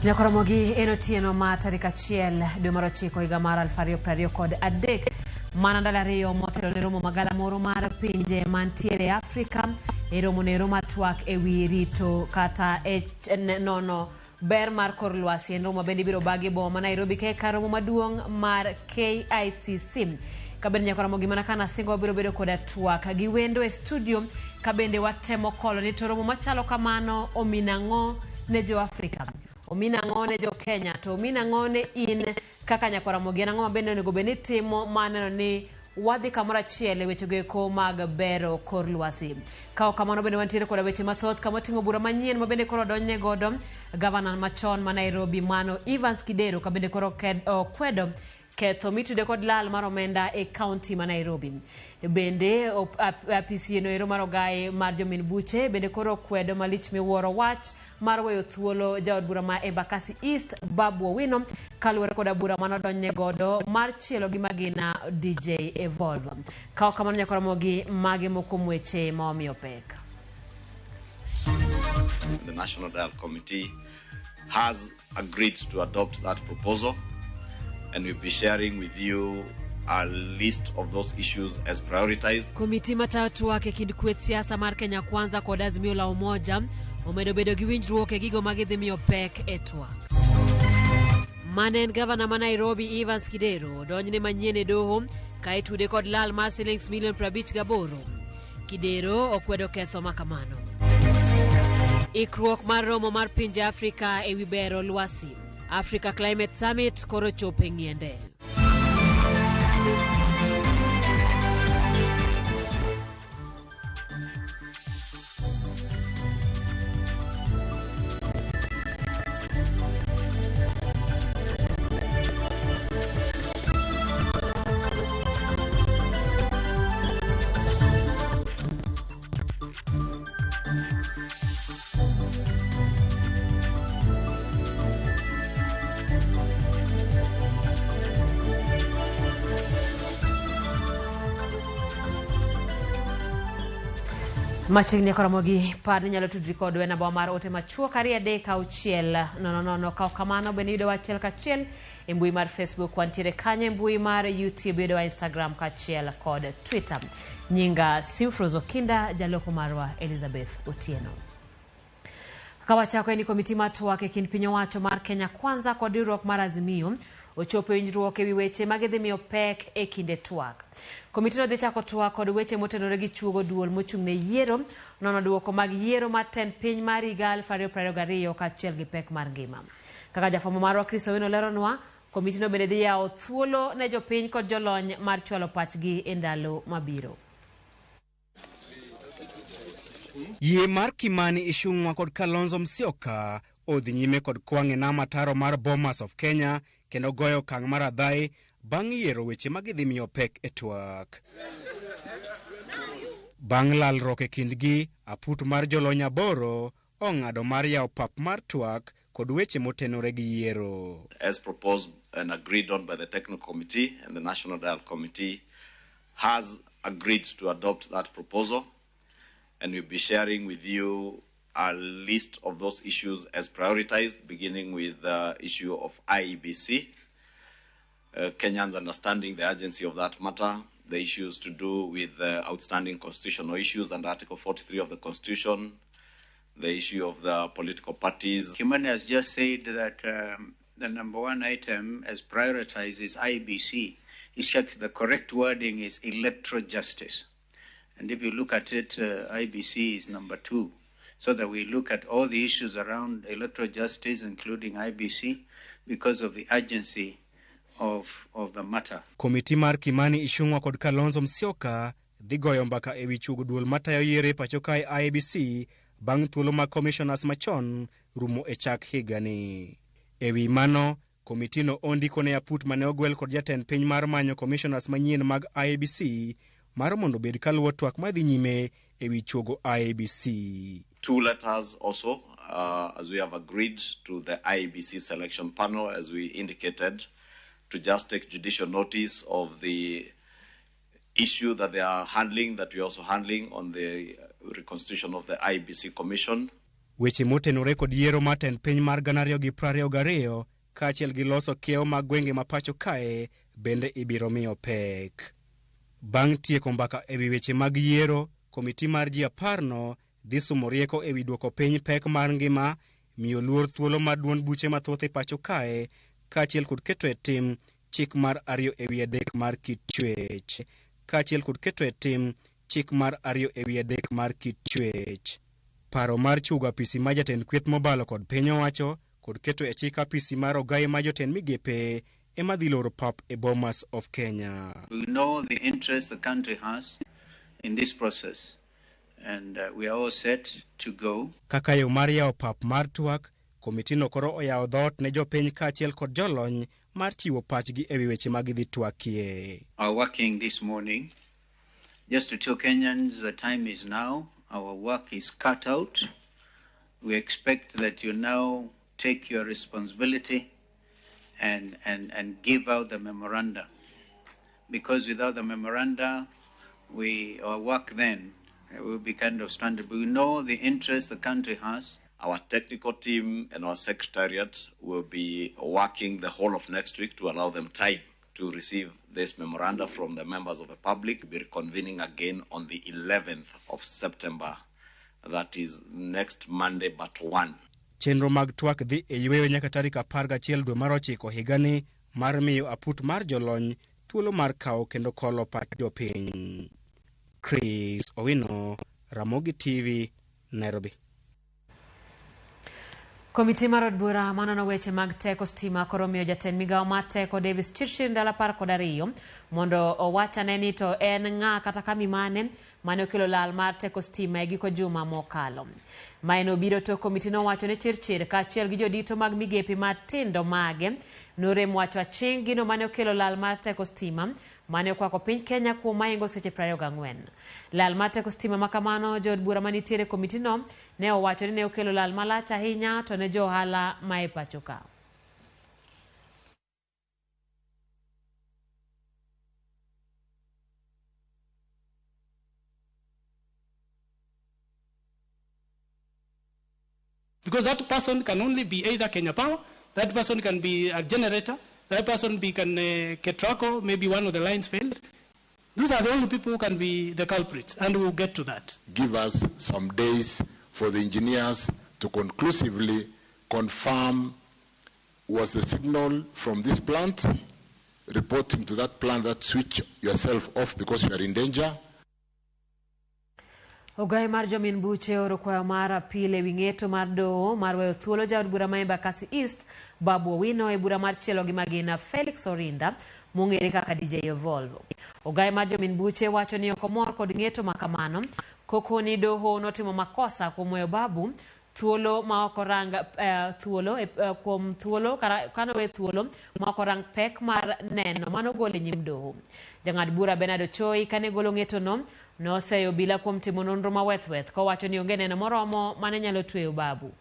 Nyakoromogi en otieno ma tarik 1 dwe mar 9 higa mar 2023. Mana ndalo 2 motelo ne romo magalamoro mar pinje mantiere e Afrika e romo nero mar twak e wi rito kata e nono ber mar kor lwasi. En romo bende ibiro bagi e boma ma Nairobi kaka romo maduong' mar KICC. Kabende nyakoromogi mana kana singo wabiro bedo koda twak gi wendo e studio kabende watemo kolo ni to romo machalo kamano ominang'o ne jo Afrika, ominang'o ne jo Kenya, to ominang'o ne in kaka nyakoromogi, en ang'o ma bende onego bed ni timo ma neno ni wadhi kamoro achiel e wechego eko mag bero kor lwasi. Ka ok kamano bende wantiere koda weche mathoth kama oting'o bura manyien ma bende koro odonjne godo gavana machon ma Nairobi mano Evans Kidero ka bende koro okwedo ketho mitude kod lal mar omenda e kaunti ma Nairobi. Bende apisi eno ero mar ogaye mar jomin buche bende koro okwedo malich miwuoro wach mar weyo thuolo jaod bura ma Embakasi East Babu Owino kaluwore koda bura manodonjne godo mar chielo gi magina DJ Evolve. Ka ok kamano nyakoromogi mage moko kuom weche ma omiyo pek. The National Dialogue Committee has agreed to adopt that proposal, and we'll be sharing with you a list of those issues as prioritized. Komiti matayo twak e kind kweth siasa mar Kenya Kwanza kod Azimio la Umoja omedo bedo gi winjruok e gigo ma gidhi miyo pek e twak. Mane en gavana ma Nairobi Evans Kidero odonjne manyien e doho ka itude kod lal mar silings milion 58. Kidero okwedo ketho ma kamano. Ikruok mar romo mar pinje Afrika e wi bero lwasi. Africa Climate Summit koro chopo e ng'iende. Machiegni koromogi par ni nyalo tudri kodwa e namba mar ote machuok 2 3 6 0 0. Ka ok kamano bende yudowa achiel kachiel e mbui mar Facebook, wantiere kanyo e mbui mar YouTube, yudowa Instagram kaachiel kod Twitter. Nyinga Simfros Okinda, jaloko marwa Elizabeth Otieno. Ka wachako en ni komiti mar twak e kind piny owacho mar Kenya Kwanza kod riwruok mar Azimio ochopo e winjruok ewi weche ma gidhi miyo pek e kinde twak. Komitino dhi chako twak kod weche motenore gi chuogo duol mochung' ne yiero, nono duoko mag yiero mar tend piny mar higa 2022 kaachiel gi pek mar ngima. Kaka jafwambo marwa Chris Owino leronwa, komitino bende dhi yawo thuolo ne jopiny kod jolony mar chwalo pachgi e ndalo mabiro. Yie mar Kimani Ichung'wa kod Kalonzo Musyoka odhi nyime kod kwang' e nam ataro mar Bomas of Kenya kendo goyo okang' mar adhai bang' yiero weche ma gidhi miyo pek e twak. Bang' lalruok e kindgi, aput mar jolony 8 ong'ado mar yawo pap mar twak kod weche motenore gi yiero. As proposed and agreed on by the Technical Committee, and the National Dialogue Committee has agreed to adopt that proposal, and we'll be sharing with you a list of those issues as prioritized, beginning with the issue of IEBC, Kenyans understanding the urgency of that matter, the issues to do with outstanding constitutional issues under Article 43 of the Constitution, the issue of the political parties. Kimani has just said that the number one item as prioritized is IEBC. He checked the correct wording is electoral justice. And if you look at it, IEBC is number 2. So that we look at all the issues around electoral justice, including IEBC, because of the urgency of the matter. Komiti mar Kimani Ichung'wa kod Kalonzo Musyoka dhi goyo mbaka ewi chuogo duol matayo yiero e pacho kae IEBC bang' thuolo mag commissioners machon rumo e chak higani. Ewi mano, komitino ondiko ne aput mane ogwel kod jatend piny mar manyo commissioners manyien mag IEBC mar mondo obed kaluwo twak madhi nyime ewi chuogo IEBC. 2 letters also, as we have agreed to the IEBC selection panel, as we indicated, to just take judicial notice of the issue that they are handling, that we are also handling on the reconstitution of the IEBC Commission. Weche motenore kod yiero mar tend piny mar 2022 kaachiel gi loso kiewo mag gwenge ma pacho kae bende ibiro miyo pek. Bang' tieko mbaka ewi weche mag yiero, komiti mar ji 10 no dhi sumo rieko ewi duoko piny pek mar ngima, miyo luor thuolo mar duond buche mathoth e pacho kae, kaachiel kod keto e tim chik mar 2/3 mar kit chwech. Kaachiel kod keto e tim chik mar 2/3 mar kit chwech. Paro mar chugo apisi mar jatend kweth mobalo kod piny owacho kod keto e chik apisi mar ogai mar jotend migepe ema dhi loro pap e Bomas of Kenya. We know the interest the country has in this process, and we are all set to go. Kaka yo mar yawo pap mar twak, komitino koro oyawo dhoot ne jopiny kaachiel kod jolony mar chiwo pachgi ewi weche ma gidhi twakie. Are working this morning just to tell Kenyans the time is now. Our work is cut out. We expect that you now take your responsibility and give out the memoranda. Because without the memoranda, our work then will be kind of stranded. We know the interest the country has. Our technical team and our secretariat will be working the whole of next week to allow them time to receive this memoranda from the members of the public. We'll be reconvening again on the 11th of September. That is next Monday but one. Chenro mag twak dhi e yweyo nyaka tarik 11 dwe mar ochiko higani mar miyo aput mar jolony thuolo mar kawo kendo kolo pach jopiny. Chris Owino, Ramogi TV, Nairobi. Komiti mar od bura manono weche mag teko stima koro miyo jatend migawo mar teko Davis Chirchir ndalo 12 mondo owach ane ni to en ng'a kata kambi mane mane okelo lal mar teko stima e giko juma mokalo. Maen obiro to komiti nowacho ni Chirchir kaachiel gi jodito mag migepe matindo mage norem wacho aching' gino mane okelo lal mar teko stima mane okwako piny Kenya kuom mahingo seche 24. Lal mar teko stima ma kamano jood bura manitiere e komitino ne owacho ni ne okelo lal malach ahinya to ne jo ohala ma e pacho ka. Because that person can only be either Kenya Power, that person can be a generator, that person be can Ketraco, maybe one of the lines failed. Those are the only people who can be the culprits, and we'll get to that. Give us some days for the engineers to conclusively confirm was the signal from this plant reporting to that plant that switch yourself off because you are in danger. Ogai mar jomin buche oro kwayo mar apil ewi ng'eto mar doho mar weyo thuolo jaod bura ma Embakasi East Babu Owino e bura mar chielo gi magina Felix Orinda mong'ere kaka DJ Evolve. Ogai mar jomin buche wacho ni ok omor kod ng'eto ma kamano koko ni doho notimo makosa kuom weyo Babu thuolo ma ok orang thuolo kuom thuolo kanowe thuolo ma ok orang pek mar neno manogol e nyim doho. Jang'ad bura Bernard Ochoi kane golo ng'etono noseyo obila kuom timo nonro mawethweth kowacho ni onge neno moromo mane nyalo tweyo Babu.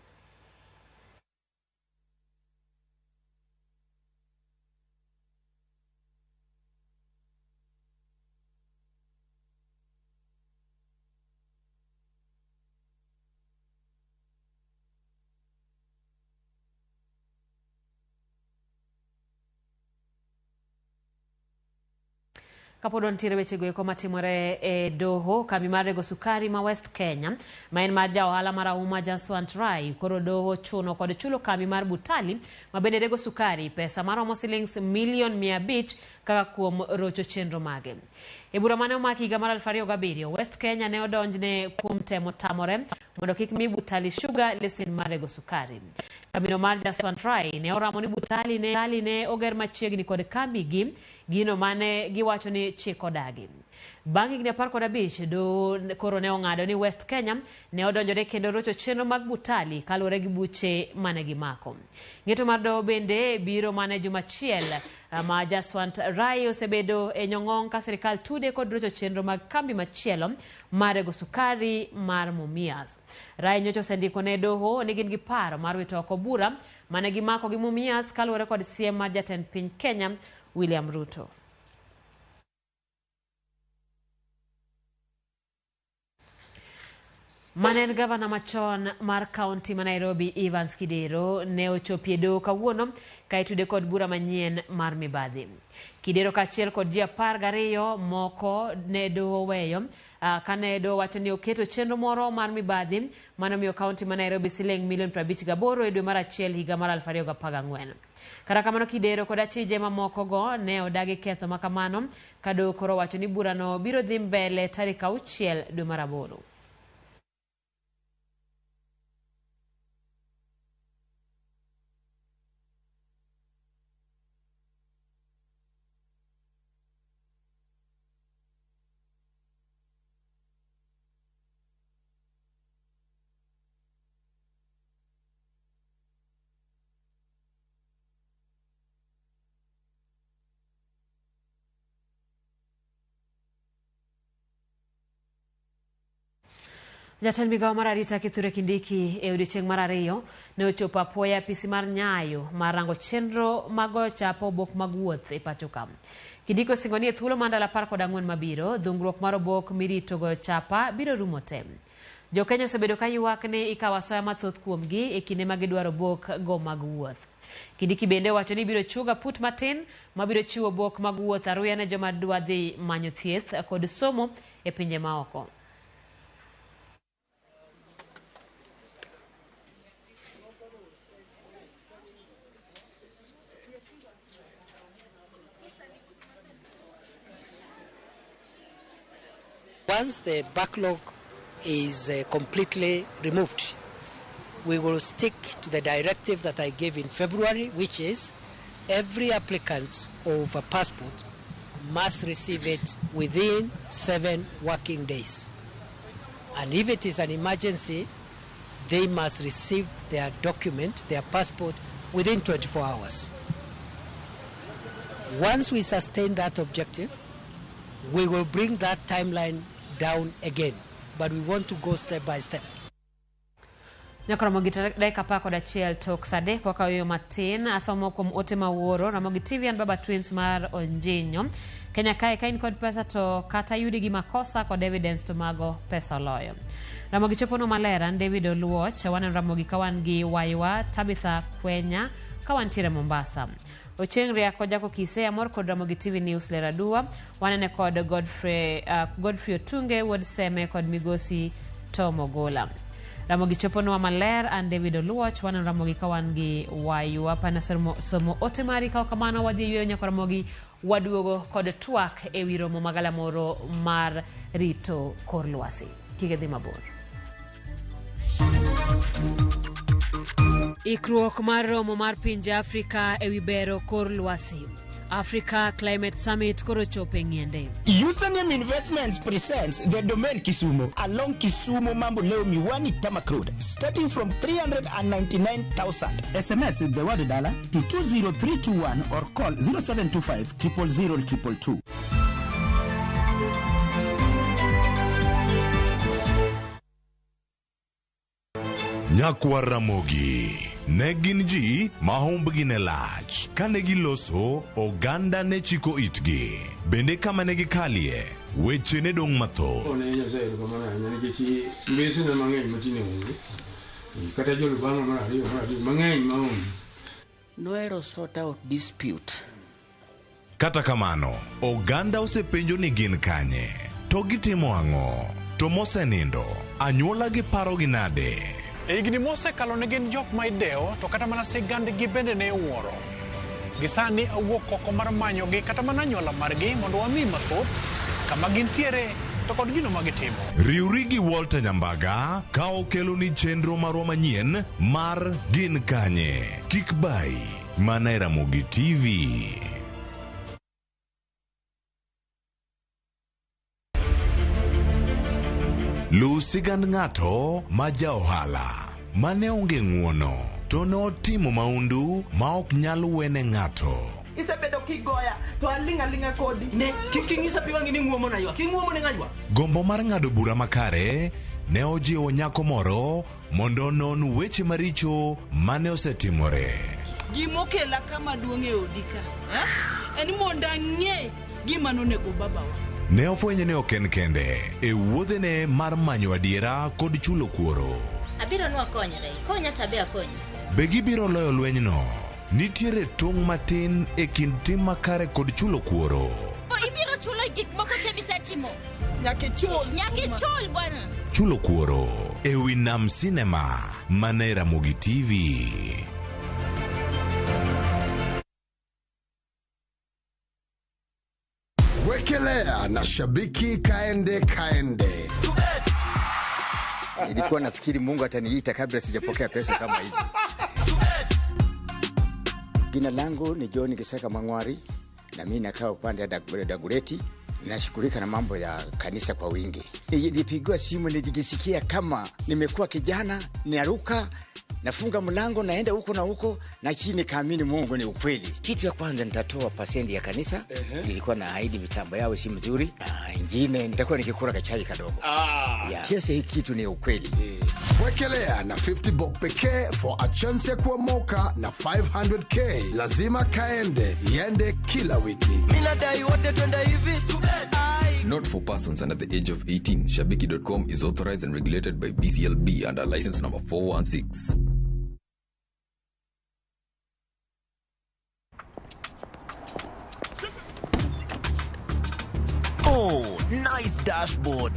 Kapod wantiere wechego eko matimore e doho, kambi mar rego sukari ma West Kenya ma en mar ja ohala marahuma Jaswant Rai koro doho chuno kod chulo kambi mar Butali ma bende rego sukari pesa maromo silings milion 500 kaka kuom rocho chenro mage. E bura mane omaki higa mar 2007, West Kenya ne odonjne kuom temo tamore mondo kik mi Butali Sugar lesen mar rego sukari. Kambino mar Jaswant Rai ne oramo ni Butali ne oger machiegni kod kambigi, gino mane giwacho ni chik odagi. Bang' higni 15, doho koro ne ong'ado ni West Kenya ne odonjore kendo rocho chenro mag Butali kaluwore gi buche mane gimako. Ng'eto mar doho bende biro mana juma achiel ma Jaswant Rai osebedo e nyong'ong' ka sirikal tude kod rocho chenro mag kambi machielo mar rego sukari mar Mumias. Rai nyocha osendiko ne doho ni gin gi paro mar wito oko bura mane gimako gi Mumias kaluwore kod siem mar jatend piny Kenya William Ruto. Mane en gavana machon mar kaunti ma Nairobi Evans Kidero ne ochopo e doho kawuono ka itude kod bura manyien mar mibadhi. Kidero kaachiel kod ji 12 moko ne doho weyo kane doho wacho ni oketo chenro moro mar mibadhi mane omiyo kaunti ma Nairobi siling milion 58 e dwe mar achiel higa mar 2014. Kata kamano Kidero kod achije mamoko go ne odagi ketho makamano ka doho koro wacho ni burano biro dhi mbele tarik 6 dwe mar 8. Jatend migawo mar arita Kithure Kindiki e odiechieng' mar ariyo ne ochopo apoya e apisi mar Nyayo mar rango chenro mag goyo chapa obok mag wuoth e pacho ka. Kindiki osingo ni e thuolo mar ndalo 14 mabiro, dhungruok mar obok mirito goyo chapa biro rumo te. Jokenya osebedo ka ywak ni ikawo asoya mathoth kuomgi e kinde ma gidwaro obok go mag wuoth. Kindiki bende owacho ni biro chuogo aput matin mabiro chiwo obok mag wuoth aruya ne joma dwa dhi manyo thieth kod somo e pinje maoko. Once the backlog is completely removed, we will stick to the directive that I gave in February, which is every applicant of a passport must receive it within 7 working days. And if it is an emergency, they must receive their document, their passport, within 24 hours. Once we sustain that objective, we will bring that timeline down again, but we want to go step by step. Nyaka Ramogi dakika 11 tok saa 3 wakawo yo matin asomo kuom ote mawuoro Ramogi TV and Baba Twins mar Onjinyo. Kenya kae ka in kod pesa to kata yudi gi makosa kod evidence to mago pesa oloyo. Ramogi chopono maler an David Oluoch waneno Ramogi ka wan gi waywa Tabitha Kwenya ka wantiere Mombasa. Ochieng' Riako Jako Kise amor kod Ramogi TV News lera dua wanene kod Godfrey Otunge wuod Seme kod Migosi Tom Ogola. Ramogi choponwa maler an David Oluoch waneno Ramogi ka wan gi waywa pana somo ote mari ka kamano wadhi yweyo nyaka Ramogi waduogo kod twak ewi romo magalamoro mar rito kor lwasi. Kik idhi mabor. Ikruok mar romo mar pinje Afrika ewi bero kor lwasi. Africa Climate Summit koro chopo e ng'iende. Username Investments presents the Domain Kisumu along Kisumu Mamboleo Miwani Tarmac Road, starting from 399,000. SMS the word dollar to 20321 or call 0725 000 222. Nyakwar Ramogi ne gin ji ma humbgi ne lach. Kane giloso, oganda ne chiko itgi. Bende kama ne gikalie, weche ne dong' mathoth. Ne Nyasaye erokamano ahinya nikech mbesena mang'eny matinde onge. Kata jolubanga mar ariyo mar adek mang'eny maonge. Nohero sort out dispute. Kata kamano, oganda osepenjo ni gin kanye, to gitimo ang'o, to mosenindo, anyuola gi parogi nade? E higni mosekalo ne gin jok ma idewo to kata mana sigandgi bende ne iwuoro. Gi sani awuok oko mar manyogi kata mana anyuola margi mondo wami mathoth kama gintiere to kod gino ma gitimo. Riwri gi Walter Nyambaga ka okeloni chenro marwa manyien mar Gin Kanye. Kik bai mana e Ramogi TV. Luw sigand ng'ato ma ja ohala mane onge ng'uono to notimo maundu ma ok nyal wene ng'ato. Isebedo kigoya to aling' aling'a kodi. Ne, kik ing'isa pi wang'i ni ng'uomo na ywak. Ing'uomo ne ng'a ywak? Gombo mar ng'ado bura makare ne ojiwo nyako moro mondo onon weche maricho mane osetimore. Gimokela kama duong' e odi ka, en mondo ang'e gima nonego babawa. Ne ofwenyo ni ok en kende e wuodhene mar manyo adiera kod chulo kuoro. Abiro nwakonyre, ikonya tabe akonyi. Be gibiro loyo lwenyno? Nitiere tong' matin e kind tim makare kod chulo kuoro. Ibiro chulo gik moko te misetimo. Nyaka ichul. Nyaka ichul bwana. Chulo kuoro e wi Nam Cinema mana e Ramogi TV. Wekelea na shabiki kaende kaende. Nilikuwa nafikiri Mungu ataniita kabla sijapokea pesa kama hizi. Jina langu ni John Kisaka Mang'wari na mimi nakaa upande ya Dagoretti, nashughulika na mambo ya kanisa kwa wingi. Nilipigiwa simu nilijisikia kama nimekuwa kijana, naruka, nafunga mlango, naenda huko na huko, na chini kaamini Mungu ni ukweli. Kitu ya kwanza nitatoa pasendi ya kanisa. Nilikuwa na ahidi mitambo yao si mzuri, na ingine nitakuwa nikikula kachai kadogo. Yeah. Kiasi hii kitu ni ukweli. Wekelea na 50 bob pekee for a chance ya kuomoka na 500k. Lazima kaende, iende kila wiki. Mimi nadai wote twende hivi. Not for persons under the age of 18. Shabiki.com is authorized and regulated by BCLB under license number 416. Oh, nice dashboard.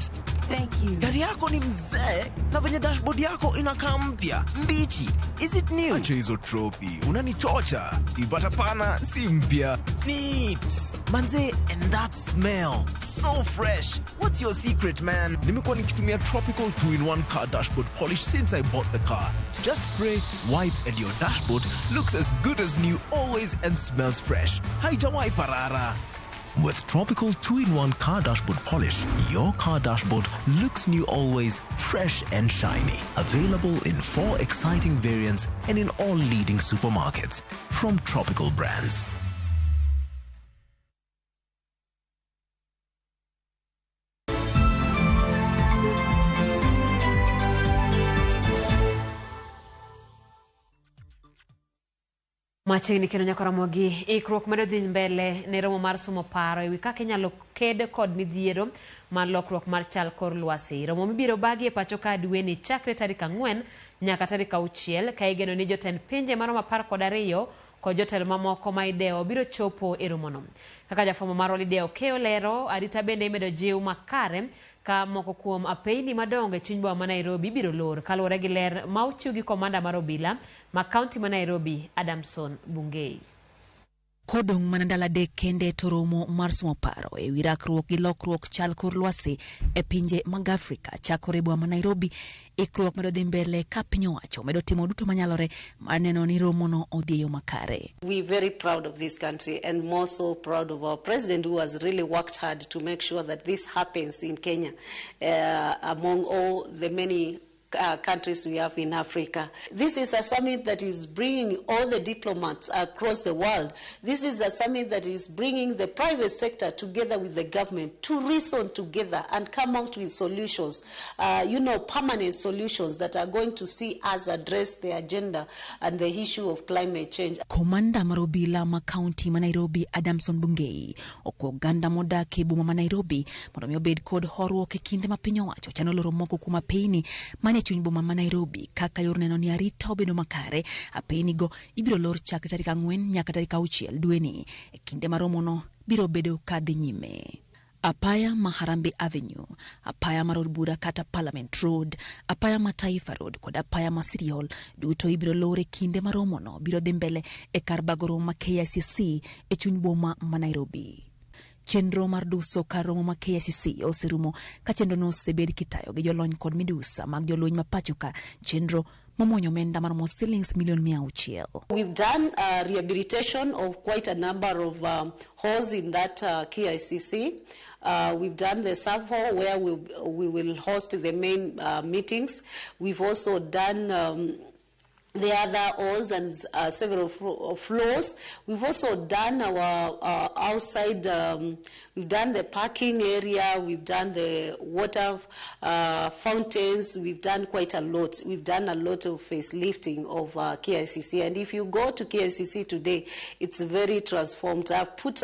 Thank you. Gari yako ni mzee na venye dashboard yako inakaa mpya, mbichi. Is it new? Acha hizo tropi, unanichocha. Ipata pana si mpya. Neat. Manze, and that smell. So fresh. What's your secret, man? Nimekuwa nikitumia Tropical 2-in-1 car dashboard polish since I bought the car. Just spray, wipe and your dashboard looks as good as new always and smells fresh. Haijawahi parara. With Tropical 2-in-1 car dashboard polish, your car dashboard looks new always, fresh and shiny. Available in 4 exciting variants and in all leading supermarkets. From Tropical Brands. Machiegni kendo nyaka Ramogi, ikruok medo dhi mbele ne romo mar somo paro ewi kaka inyalo ked kod midhiero mar lokruok mar chal kor lwasi. Romo mibiro bagi e pacho ka dweni chakre tarik 4 nyaka tarik 6 ka igeno ni jotend pinje maromo 12 kod jotelo mamoko ma idewo biro chopo e romono. Kaka jafwambo marwa Lydia Okeyo lero, arita bende imedo jiw makare ka moko kuom apeyni madongo e chuny boma ma Nairobi biro lor kaluwore gi ler ma ochiw gi komanda mar obila ma kaunti ma Nairobi Adamson Bungei. Kodong' mana ndalo 3 kende to romo mar somo paro ewi rakruok gi lokruok chal kor lwasi e pinje mag Afrika chakore e boma ma Nairobi. Ikruok medo dhi mbele ka piny owacho medo timo duto manyalore mar neno ni romono odhi e yo makare. We're very proud of this country and more so proud of our president who has really worked hard to make sure that this happens in Kenya, among all the many countries we have in Africa. This is a summit that is bringing all the diplomats across the world. This is a summit that is bringing the private sector together with the government to reason together and come out with solutions, permanent solutions that are going to see us address the agenda and the issue of climate change. Komanda mar obila ma kaunti ma Nairobi Adamson Bungei okwa oganda modak e boma ma Nairobi mondo mi obed kod horuok e kinde ma piny owacho chano loro moko kuom apeyni manie chuny boma ma Nairobi kaka yor neno ni arita obedo makare. Apeyni go ibiro lor chakre tarik 4 nyaka tarik 6 dweni e kinde ma romono biro bedo ka dhi nyime. Apaya ma Harambee Avenue, apaya mar od bura kata Parliament Road, apaya ma Taifa Road kod apaya ma City Hall duto ibiro lor e kinde ma romono biro dhi mbele e kar bago romo ma KICC e chuny boma ma Nairobi. Chenro mar duso kar romo ma KICC oserumo ka chenrono osebed kitayo gi jolony kod midusa mag jolweny ma pacho ka, chenro momonyo omenda maromo silings milion 600. We've done rehabilitation of quite a number of halls in that KICC. We've done the sub hall where we will host the main meetings. We've also done the other halls and several floors. We've also done our outside, we've done the parking area, we've done the water fountains, we've done quite a lot. We've done a lot of facelifting of KICC. And if you go to KICC today, it's very transformed. I've put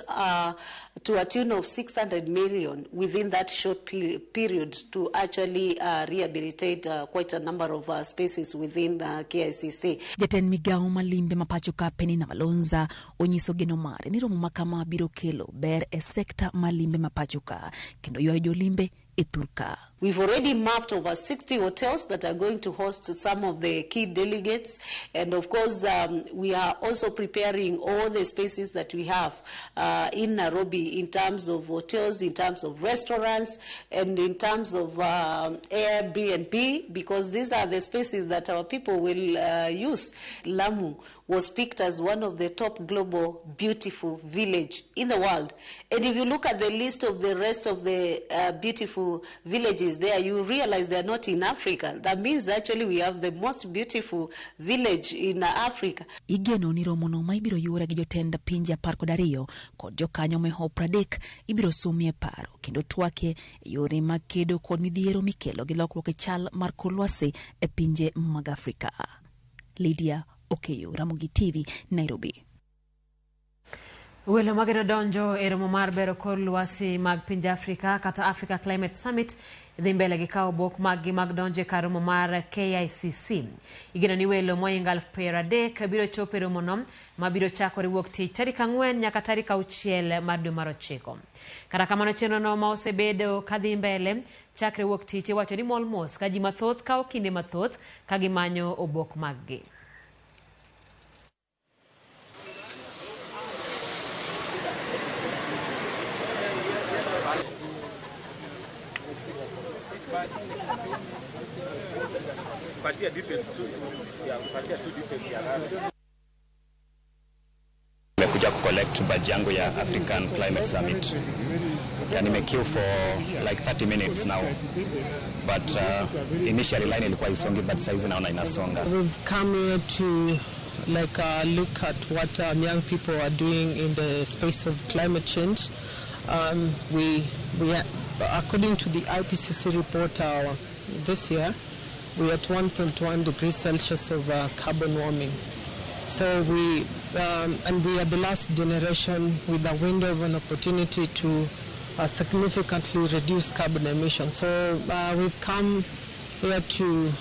to a tune of 600 million within that short period to actually rehabilitate quite a number of spaces within the KICC. Jatend migawo mar limbe ma pacho ka Penina Malonza onyiso geno mare ni romo ma kama biro kelo ber e sekta mar limbe ma pacho ka kendo ywayo jolimbe e thur ka. We've already mapped over 60 hotels that are going to host some of the key delegates. And of course, we are also preparing all the spaces that we have in Nairobi in terms of hotels, in terms of restaurants, and in terms of Airbnb, because these are the spaces that our people will use. Lamu was picked as one of the top global beautiful village in the world. And if you look at the list of the rest of the beautiful villages there, you realize they're not in Africa. That means actually we have the most beautiful village in Africa. Igeno ni romono ma ibiro yuore gi jotend pinje 12 kod jokanyo mohewo 30 ibiro somie paro kendo twake e yore mag kedo kod midhiero mikelo gi lokruok e chal mar kor lwasi e pinje mag Afrika. Lydia Okeyo, Ramogi TV, Nairobi. Welo magero donjo e romo mar bero kor lwasi mag pinje Afrika kata Africa Climate Summit dhi mbele gi kawo obok mag gi mag donjo e kar romo mar KICC. Igeno ni welo mohingo 30,000 biro chopo e romono mabiro chakore wuok tich tarik 4 nyaka tarik 6 mar dwe mar 9. Kata kamano chenrono ma osebedo kadhi mbele chakre wuok tich iwacho ni mol mos ka ji mathoth kawo kinde mathoth ka gimanyo obok mag gi. Nimekuja kucollect badge yangu ya African Climate Summit. Yeah, nimequeue for like 30 minutes now. But initially line ilikuwa isongi, but size naona inasonga. We've come here to look at what young people are doing in the space of climate change. We according to the IPCC report this year, we are at 1.1 degrees Celsius of carbon warming. So we are the last generation with a window of an opportunity to significantly reduce carbon emissions. So we've come here to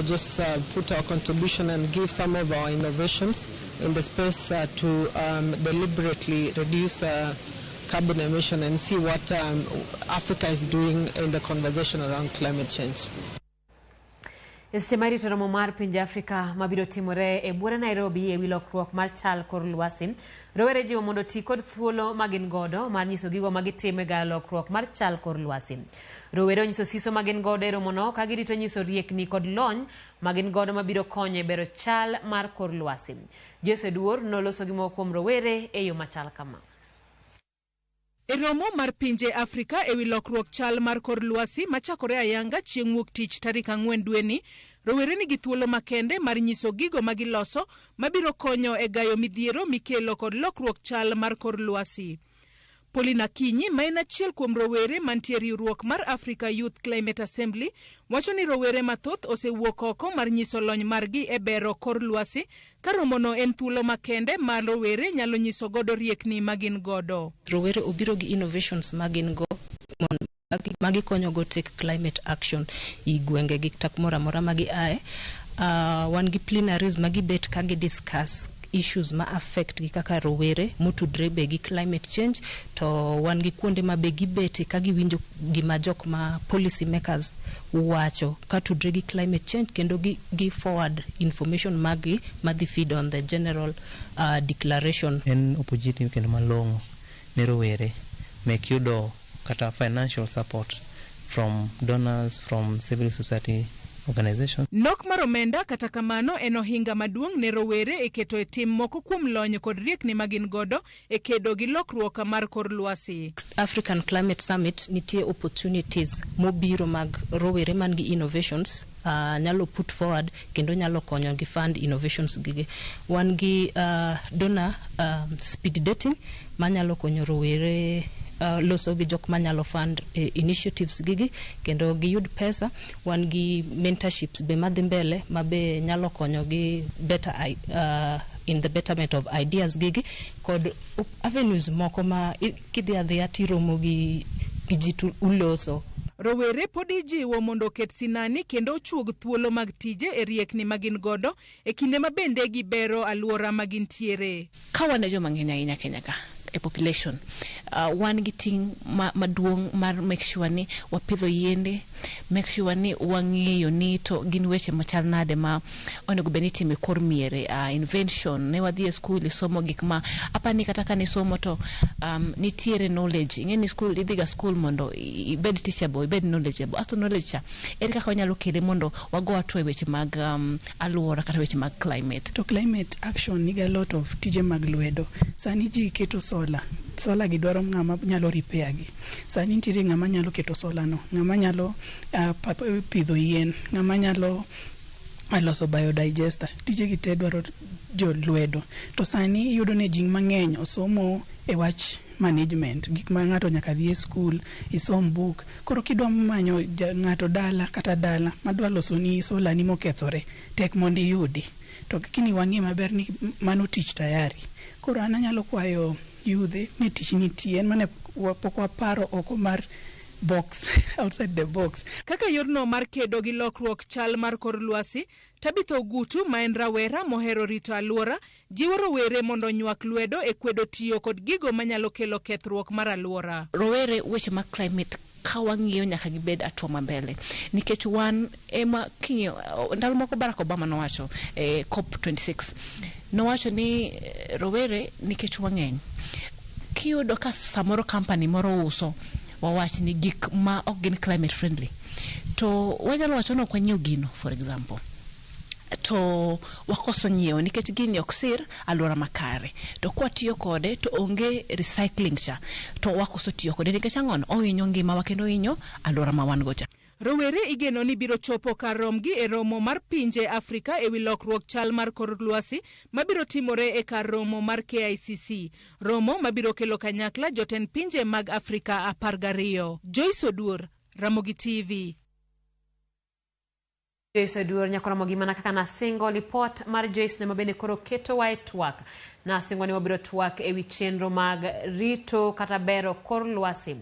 just put our contribution and give some of our innovations in the space to deliberately reduce carbon emission and see what Africa is doing in the conversation around climate change. E seche ma irito romo mar pinje Afrika mabiro timore e buore Nairobi e wi lokruok mar chal kor lwasi, rowere jiwo mondo oti kod thuolo ma gin godo mar nyiso gigo ma gitimo e gayo lokruok mar chal kor lwasi. Rowere onyiso siso ma gin godo e romono ka girito nyiso riekni kod lony ma gin godo mabiro konyo e bero chal mar kor lwasi. Jose Duor noloso gi moko kuom rowere e yo machal kama. E romo mar pinje Afrika ewi lokruok chal mar kor lwasi machakore ayanga chieng' wuok tich tarik 4 dweni, rowere nigi thuolo makende mar nyiso gigo magiloso mabiro konyo e gayo midhiero mikelo kod lokruok chal mar kor lwasi. Paulina Kinyi, ma en achiel kuom rowere mantie riwruok mar Africa Youth Climate Assembly, wacho ni rowere mathoth osewuok oko mar nyiso lony margi e bero kor lwasi, ka romono en thuolo makende ma rowere nyalo nyiso godo riekni ma gin godo. Rowere obiro gi innovations ma gin go magikonyo go take climate action i gwenge gi kata kumoro amora ma giaye. Wan gi plenaries ma gibet ka gi discuss issues ma affect gi kaka rowere motudre be gi climate change, to wan gi kuonde ma be gibete ka giwinjo gima jok ma policy makers wacho ka tudre gi climate change, kendo gi forward information magi madhi feed on the general declaration. En opportunity kendo malong'o ne rowere mek yudo kata financial support from donors, from civil society organizations. Nok mar omenda kata kamano en ohinga maduong' ne rowere e keto e tim moko kuom lony kod riekni ma gin godo e kedo gi lokruok mar kor lwasi. African Climate Summit nitie opportunities mobiro mag rowere man gi innovations nyalo put forward kendo nyalo konyo gi fund innovations gigi. Wan gi donor speed dating manyalo konyo rowere loso gi jok manyalo fund initiatives gigi kendo giyud pesa. Wan gi mentorships be madhi mbele ma be nyalo konyo gi better in the betterment of ideas gigi kod avenues moko ma kidhi adhiya tiromo gi ji to uloso. Rowere pod ijiwo mondo oket sinani kendo ochuog thuolo mag tije e riekni ma gin godo e kinde ma bende gibero alwora ma gintiere. Ka wan e joma ng'eny ahinya Kenya ka e population, wan gi ting' maduong' mar make sure ni wapidho yiende, make sure ni wang'eyo ni to gin weche machal nade ma onego bed ni itimo e kor miere, invention. Ne wadhi e skul isomo gik ma apani kata ka nisomo to nitiere knowledge. Ing'e ni skul idhiga skul mondo ibed teachable, ibed knowledgeable. Asto knowledge cha ere kaka wanyalo kele mondo wago hatua e weche mag alwora kata weche mag climate. To climate action nigi a lot of tije mag lwedo. Sani ji keto solar. Solar gi dwaro ng'ama nyalo repair gi. Sani nitiere ng'ama nyalo keto solar no, ng'ama nyalo pidho yien, ng'ama nyalo loso biodigester. Tije gi te dwaro jo lwedo. To sani iyudo ni ji mang'eny osomo e wach management, gik ma ng'ato nyaka dhi e skul, isom book. Koro kidwa manyo ng'ato dala kata dala madwa loso ni solar ni mokethore, tek mondo iyudi. To kini wang'e maber ni mano tich tayari. Koro an anyalo kwayo yudhe ni tich nitie, en mana pok waparo oko mar box, outside the box. Kaka yorno mar kedo gi lokruok chal mar kor lwasi, Tabitha Ogutu ma en rawera mohero rito alwora, jiwo rowere mondo onywak lwedo e kwedo tiyo kod gigo manyalo kelo kethruok mar alwora. Rowere weche mag climate ka wang'iyo nyaka gibed hatua mambele nikech wan ema king'iyo ndalo moko Barack Obama nowacho COP26 nowacho ni rowere nikech wang'eny kiyudo ka samoro company moro uso wawach ni gik ma ok gin climate friendly to wanyalo wacho ni ok wanyiew gino, for example, to wakoso nyiewo nikech gini ok sir alwora makare, to kwatiyo kode to onge recycling cha to wakoso tiyo kode nikech ang'ono ohinyo ngimawa kendo ohinyo alwora ma wan go cha. Rowere igeno ni biro chopo kar romgi e romo mar pinje Afrika e wi lokruok chal mar kor lwasi mabiro timore e kar romo mar KICC. Romo mabiro kelo kanyakla jotend pinje mag Afrika 12. Joyce Oduor, Ramogi TV. Joyce Oduor nyako Ramogi, mana kaka nasingo lipot mar Joyce no mabende koro ketowa e twak. Nasingo ni wabiro twak e wi chenro mag rito kata bero kor lwasi.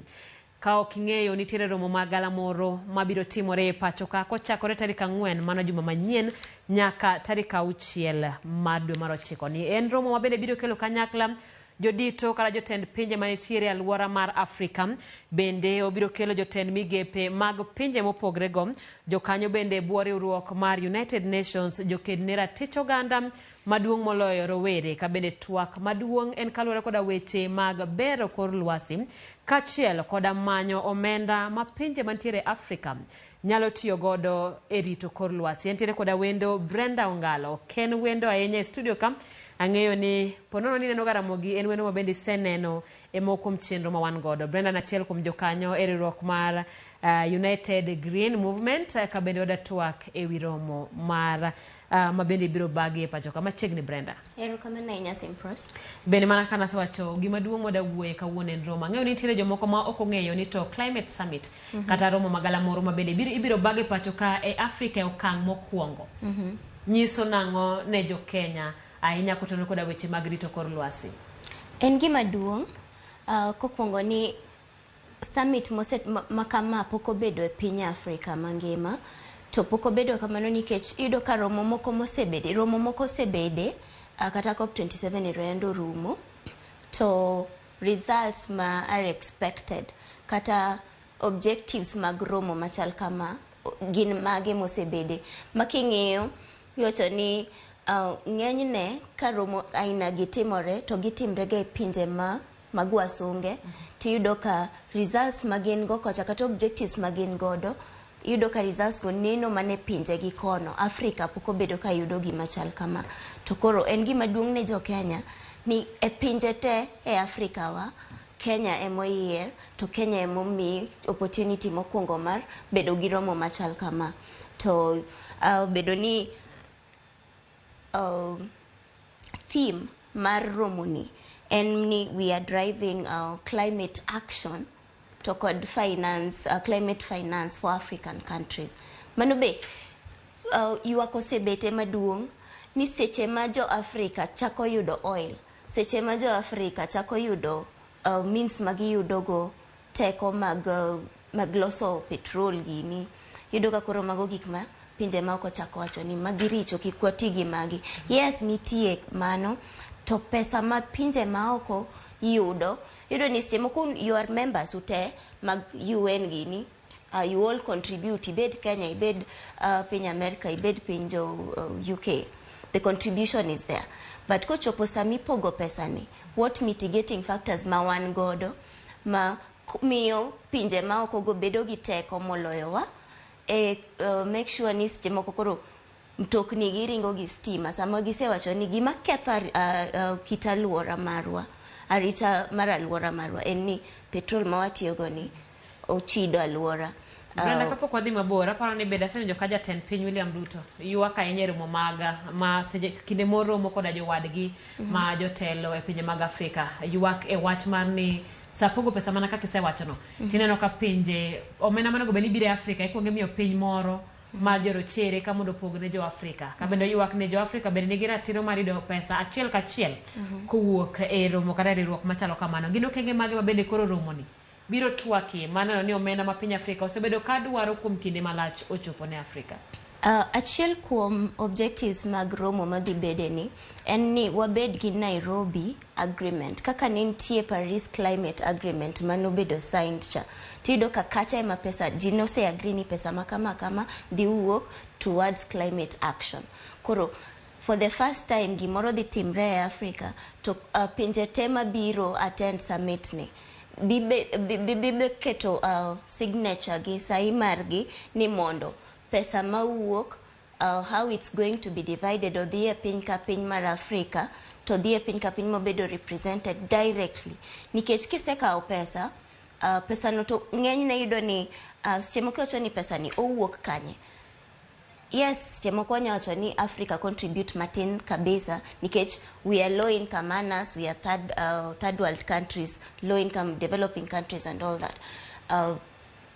Ka ok ing'eyo, nitiere romo mag galamoro mabiro timore e pacho ka kochakore tarik 4 mano juma manyien nyaka tarik 6 mar dwe mar 9. Ni en romo mabende biro kelo kanyakla jodito kata jotend pinje manitiere e alwora mar Afrika. Bende obiro kelo jotend migepe mag pinje mopogre go, jokanyo bende bwo riwruok mar United Nations, joked ne ratich oganda maduong' moloyo rowere. Ka bende twak maduong' en kaluwore koda weche mag bero kor lwasi kaachiel koda manyo omenda ma pinje mantiere Afrika nyalo tiyo godo e rito kor lwasi. Entiere koda wendo Brenda Ongalo, ok en wendo ahinya e studio ka. Ang'eyo ni ponono ni ineno ga Ramogi, en wendo ma bende iseneno e moko kuom chenro ma wan godo. Brenda en achiel kuom jokanyo e riwruok mar United Green Movement, ka bende wada twak e wi romo mar ma bende ibiro bagi e pacho ka machiegni. Brenda. Erokamano ahinya, Simpros. Bende mana kaka nasewacho, gima duong' mwada wuoye kawuono en romo. Ang'eyo ni nitiere jomoko ma ok ong'eyo ni to Climate Summit kata romo magalamoro ma bende ibiro bag e pacho ka e Afrika e okang' mokwongo. Nyiso nang'o ne jo Kenya ahinya kotenore koda weche mag rito kor lwasi? En gima duong' kokwongo ni summit mose ma kama pok obedo e piny Afrika mangima, to pok obedo kamano nikech iyudo ka romo moko mosebede, romo moko osebede, kata COP27 ero yande orumo, to results ma are expected kata objectives mag romo machal kama gin mage mosebede ma king'iyo iwacho ni ng'enyne ka romo aina gi timore to gitimre ga e pinje ma mag wasunge, tiyudo ka results ma gin go kocha kata objectives ma gin godo Iyudo ka results go neno mana e pinje gi kono. Africa pok obedo ka yudo gima chal kama. To koro en gima duong' ne jo Kenya ni e pinje te e Africa wa, Kenya emoyier to Kenya emomi opportunity mokwongo mar bedo gi romo machal kama. To bedo ni theme mar romoni en ni we are driving climate action to kod finance, climate finance for African countries. Mano be ywak osebete maduong' ni seche ma jo Africa chako yudo oil, seche ma jo Africa chako yudo means ma giyudo go teko mag loso petrol gini, iyudo ka koro mago gik ma pinje ma oko chako wacho ni magi richo, kik wati gi magi. Yes, nitie mano, to pesa ma pinje maoko yudo, iyudo ni seche moko you are members ute mag UN gini, you all contribute, ibed Kenya, ibed piny America, ibed piny jo UK, the contribution is there. But kochopo samipogo pesa ni, what mitigating factors ma wan godo ma miyo pinje maoko go bedo gi teko moloyowa e make sure ni seche moko koro mtokni giringo gi stima sama gisewacho ni gima ketho kit aluora marwa, arita mar aluora marwa en ni petrol ma watiyogo ni ochido aluora. Brenda, kapok wadhi mabor, aparo ni bende asewinjo ka jatend piny William Ruto ywak ahinya e romo mag ma seche kinde moromo koda jowadgi ma jotelo e pinje mag Afrika, ywak e wach mar ni sa pogo pesa mana kaka isewachono, tineno ka pinje omenda monego bed ni biro e Afrika ikuongo imiyo piny moro mar jorochere ka mondo opog ne jo Afrika. Ka bende ywak ni jo Afrika bende nigi ratiro mar yudo pesa achiel kachiel kowuok e romo kata e riwruok machalo kamano. Gin okenge mage ma bende koro romoni biro twakie maneno ni omenda ma piny Afrika osebedo ka dwaro kuom kinde malach ochopo ne Afrika? Achiel kuom objectives mag romo madhi bede ni en ni wabed gi Nairobi Agreement kaka ne nitie Paris Climate Agreement manobedo signed cha. Tiyudo ka kacha ema pesa ji nose agree ni pesa ma kama kama dhi wuok towards climate action. Koro for the first time gimoro dhi timre e Africa to pinje te mabiro attend summit ni bibe keto signature gi sahi margi ni mondo pesa mawuok, how it's going to be divided, odhi e piny ka piny mar Africa to dhi e piny ka piny mobedo represented directly, nikech kisekawo pesa, pesa no to ng'enyne yudo ni seche moko iwacho ni pesa ni owuok kanye. Yes, seche moko wanya wacho ni Africa contribute matin kabisa nikech we are low income earners, we are third world countries, low income developing countries and all that.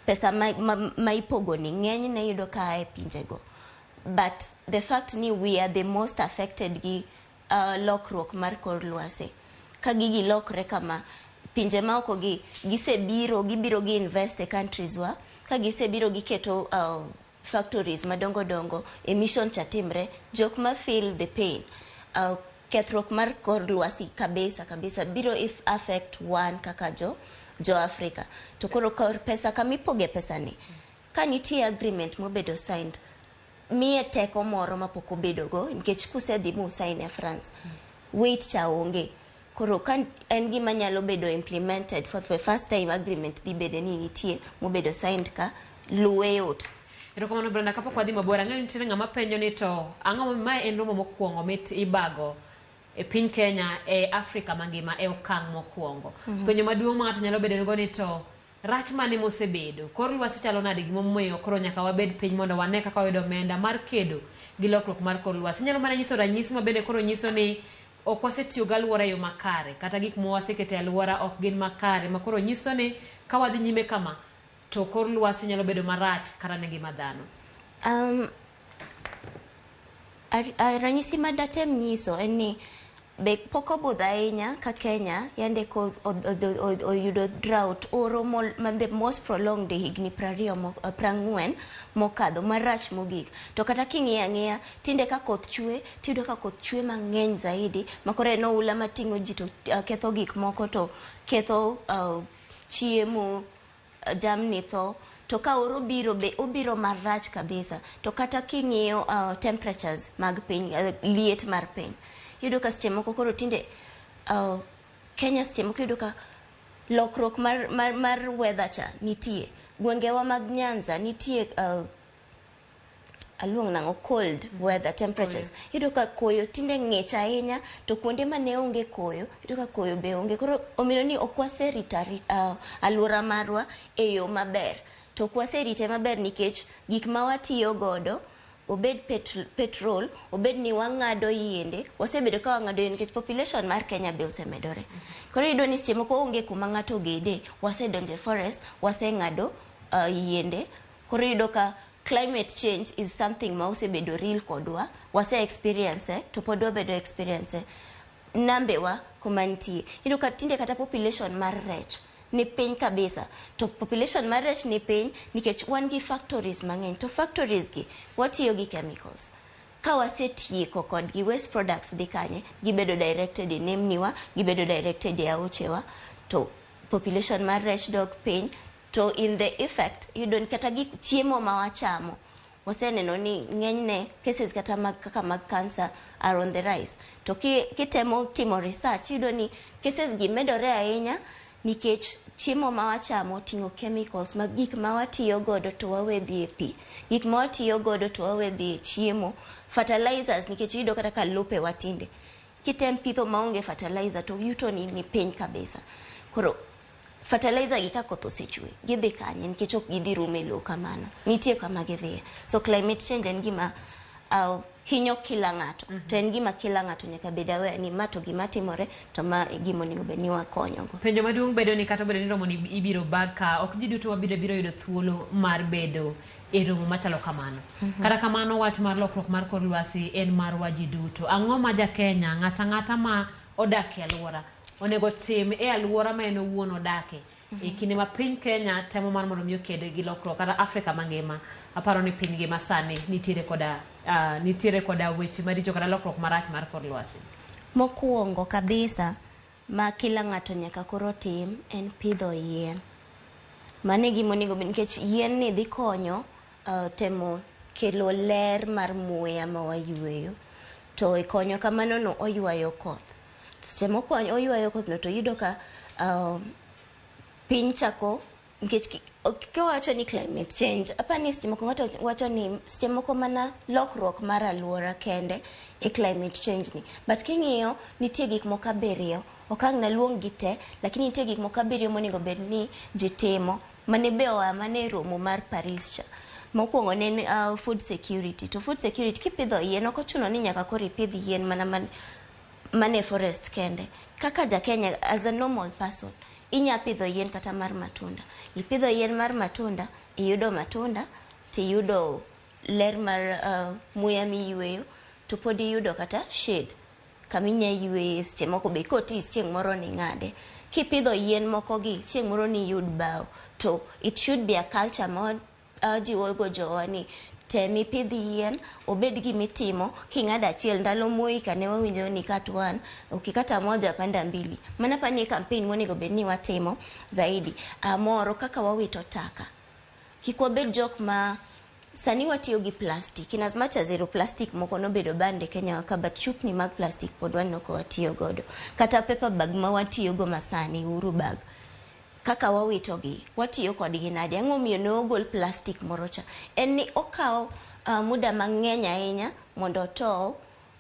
Pesa ma ipogo ni ng'enyne yudo ka a e pinjego, but the fact ni we are the most affected gi lokruok mar kor lwasi, ka gigi lokre kama, pinje maoko gi gisebiro, gibiro gi invest e countries wa, ka gisebiro giketo factories madongo dongo, emission cha timre, jok ma feel the pain, kethruok mar kor lwasi kabisa kabisa biro if affect one kaka jo Africa. To koro kor pesa kamipoge pesa ni, ka nitie agreement mobedo signed, miye teko moro mapok obedogo, nikech kusedhi musign e France, weight cha onge. Koro ka en gima nyalo bedo implemented for the first time, agreement dhi bede ni nitie mobedo signed ka luwe yot. Erokamano, Brenda. Kapok wadhi mabor, ang'eyo nitiere ng'ama penjo ni to ang'o mae en romo mokwongo mit ibago e piny Kenya e Afrika mangima e okang' mokwongo. Penjo maduong' ma ng'ato nyalo bedo go ni to rach mane mosebedo? Kor lwasi chalo nade, gimomiyo koro nyaka wabed piny mondo wane kaka wayudo omenda mar kedo gi lokruok mar kor lwasi? Inyalo mana nyiso ranyisi ma bende koro nyiso ni ok wasetiyo gi alwora e yo makare, kata gik ma waseketo e alwora ok gin makare, ma koro nyiso ni ka wadhi nyime kama to kor lwasi nyalo bedo marach kata ne ngima dhano. Ranyisi ma datem nyiso en ni be pok obudho ahinya ka Kenya yande ko oyudo drought, oro ma the most prolonged e higni 40 mokadho marach mogik. To kata king'iyo ang'iya tinde ka koth chwe, tiyudo ka koth chwe mang'eny zaidi ma koro en oula mating'o ji to ketho gik moko, to ketho chiemo, jamni tho. To ka oro biro be obiro marach kabisa. To kata king'iyo temperatures mag piny, liet mar piny, iyudo ka seche moko koro tinde Kenya seche moko iyudo ka lokruok mar weather cha nitie. Gwengewa mag Nyanza nitie aluong nang'o, cold weather temperatures. Iyudo ka koyo tinde ng'ich ahinya, to kuonde mane onge koyo iyudo ka koyo be onge. Koro omino ni ok waserito alwora marwa e yo maber. To ok waserite maber nikech gik ma watiyo godo, obed petrol, obed ni wang'ado yiende, wasebedo ka wang'ado yiende nikech population mar Kenya be osemedore. Koro iyudo ni seche moko onge kuma ng'ato ogede, wasedonjo e forest, waseng'ado yiende. Koro iyudo ka climate change is something ma osebedo real kodwa, wase experience to pod wabedo experience nambewa kuma nitie. Iyudo ka tinde kata population mar rech ni piny kabisa, to population mar rech ni piny nikech wan gi factories mang'eny, to factories gi watiyo gi chemicals. Ka wasetieko kodgi, waste products dhi kanye? Gibedo directed e nemniwa, gibedo directed e aochewa, to population mar rech dok piny. To in the effect, iyudo ni kata gik chiemo ma wachamo, waseneno ni ng'enyne cases kata mag kaka mag cancer are on the rise. To kitemo timo research, iyudo ni cases gi medore ahinya nikech chiemo ma wachamo oting'o chemicals mag gik ma watiyo godo to wawe dhi e pi, gik ma watiyo godo to wawe dhi e chiemo, fertilizers, nikech iyudo kata ka lope watinde kitem pitho maonge fertilizer to yuto ni piny kabisa. Koro fertilizer gi, ka koth osechwe, gidhi kanye? Nikech ok gidhi rumo e lowo kamano, nitie kama gidhiye. So climate change en gima hinyo kila ng'ato, to en gima kila ng'ato nyaka bed aware ni ma to gima timore, to ma e gima onego bed ni wakonyogo. Penjo maduong' bedo ni kata obedo ni romo ni ibiro bag ka, ok ji duto mabiro biro yudo thuolo mar bedo e romo machalo kamano. Kata kamano, wach mar lokruok mar kor lwasi en marwa ji duto. Ang'o ma ja Kenya, ng'ata ang'ata ma odak e alwora, onego tim e alwora ma en owuon odake e kinde ma piny Kenya temo mar mondo mi oked gi lokruok, kata Afrika mangima? Aparo ni piny ngima sani nitiere koda weche maricho kata lokruok marach mar kor lwasi. Mokwongo kabisa ma kila ng'ato nyaka koro tim en pidho yien. Mano e gima onego bed, nikech yien ni dhi konyo temo kelo ler mar muya ma wayueyo, to e konyo kamano no oywayo koth. To seche mokonyo oywayo koth no, to iyudo ka piny chako, nikech kiwacho ni climate change, apani seche moko ng'ato wacho ni seche moko mana lokruok mar alwora kende e climate change ni, but king'iyo nitie gik moko 7, ok ang' naluong gi te, lakini nitie gik moko 7 monego bed ni ji timo mane be oa mana e romo mar Paris cha. Mokwongo ne en food security. To food security, kipidho yien, ok ochuno ni nyaka koro ipidh yien mana man mane forest kende. Kaka ja Kenya, as a normal person, inya pidho yien kata mar matunda. Ipidho yien mar matunda, iyudo matunda, tiyudo ler mar muya miyueyo, to pod iyudo kata shade kaminya yueye. Seche moko be kotis, chieng' moro ning'ade. Kipidho yien moko gi, chieng' moro niyud bao. To it should be a culture ma jiwogo jowa ni tem ipidh yien, obed gimitimo. King'ado achiel, ndalo Moi ka ne wawinjo ni cut one, ukikata moja panda mbili. Mano apani e campaign monego bed ni watimo zaidi. Moro kaka wawito taka, kik wabed jok ma sani watiyo gi plastic. In as much as zero plastic moko nobedo banned e Kenya ka, but chupni mag plastic pod waneno ka watiyo godo, kata paper bag ma watiyo go masani, Uhuru bag, kaka wawito gi, watiyo kodgi nade? Ang'o momiyo ne ogol plastic moro cha? En ni okawo muda mang'eny ahinya mondo otow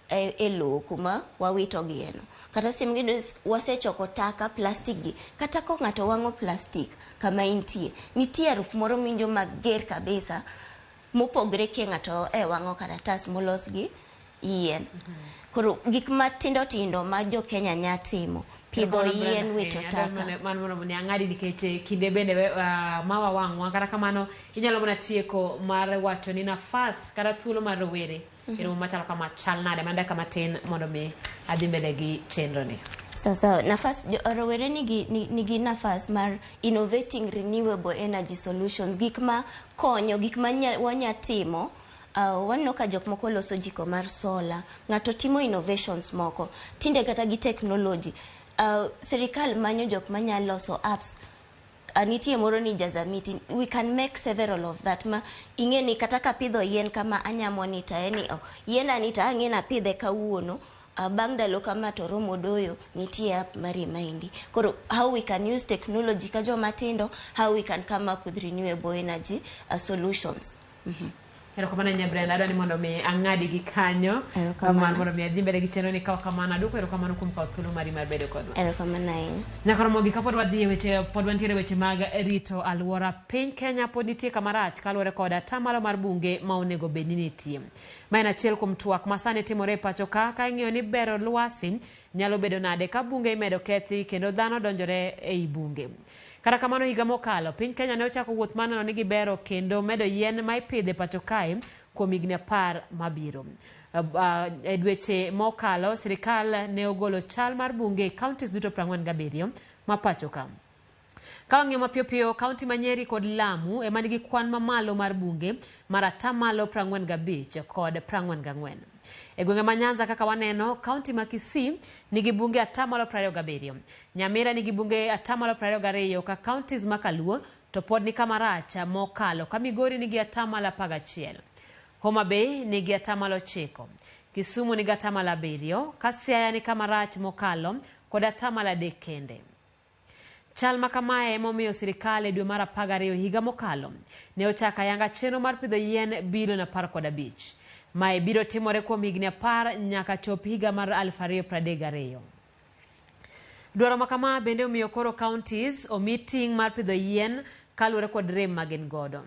e lowo kuma wawito gieno. Kata seche moko wasechoko taka plastic gi, kata ko ng'ato wang'o plastic kama intie, nitie harufu moro miwinjo mager kabisa, mopogre ke ng'ato e wang'o karatas molos gi yien. Koro gik matindo tindo ma jo Kenya nya timo, pidho yien, wito taka. Mano mondo ni ang'adi nikech kinde bende ma wawang'wa. Kata kamano, inyalo mana tieko mar wacho ni nafas kata thuolo mar rowere e romo machalo kama chal nade, mana dakika matin mondo mi adhi mbele gi chenro ni. Sawa sawa. Nafas rowere nigi nafas mar innovating renewable energy solutions, gik ma konyo, gik ma wanya timo. Waneno ka jok moko loso jiko mar solar, ng'ato timo innovations moko tinde kata gi technology. Sirikal manyo jok manya loso apps. Nitie moro ni Jazamiti, we can make several of that, ma ing'e ni kata kapidho yien kama anya monitor en ni, oh, yienda ni to ang'e napidhe kawuono. Bang' ndalo kama to romo doyo nitie app mari maendi. Koro how we can use technology ka joma tindo, how we can come up with renewable energy solutions. Erokamano ahinya Brenda, adwa ni mondo mi ang'adi gi kanyo. Erokamano. Mar mondo mi adhi mbele gi chenro ni kaw kamano. Aduoko erokamano kuom kawo thuolo mari mar bedo kodwa. Erokamano ahinya. Nyaka Ramogi, kapod wadhi e weche, pod wantiere weche mag rito alwora, piny Kenya pod nitie kama rach kaluwore kod atamalo mar bunge ma onego bed ni nitie. Ma en achiel kuom twak ma sani timore e pacho ka, ka ing'iyo ni bero lwasi nyalo bedo nade ka bunge imedo kethi kendo dhano donjore ei bunge. Kata kamano higa mokalo, piny Kenya ne ochako wuoth mar neno ni gibero kendo medo yien ma ipidho e pacho kae kuom higni 10 mabiro. E dweche mokalo, sirikal ne ogolo chal mar bunge e counties duto 47 ma pacho ka. Ka wang'iyo mapiyo piyo, kaunti ma Nyeri kod Lamu ema nigi kwan mamalo mar bunge mar atamalo 45 kod 44. E gwenge ma Nyanza kaka waneno, kaunti ma Kisii nigi bunge atamalo 27. Nyamira nigi bunge atamalo 22 ka counties ma Kaluo to pod ni kama rach mokalo ka Migori nigi atamalo 11. Homa Bay nigi atamalo 9. Kisumu nigi atamalo 7, ka Siaya ni kama rach mokalo kod atamalo 3 kende. Chal ma kamae emomiyo sirikal e dwe mar 12 higa mokalo ne ochako ayanga chenro mar pidho yien bilion 15. Mae biro timore kuom higni 10 nyaka chop higa mar 2032. Dwaro ma kama bende omiyo koro counties omi ting' mar pidho yien kaluwore kod rem ma gin godo.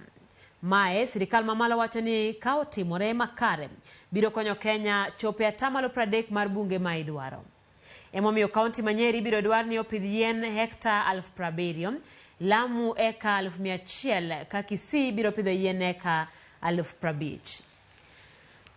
Mae sirikal mamalo wacho ni ka otimore makare biro konyo Kenya chopo e atamalo 30 mar bunge ma idwaro. Emomiyo kaunti ma Nyeri biro dwar ni opidh yien hekta 70,000, Lamu eka 100,000 ka Kisii biro pidho yien eka 50,000.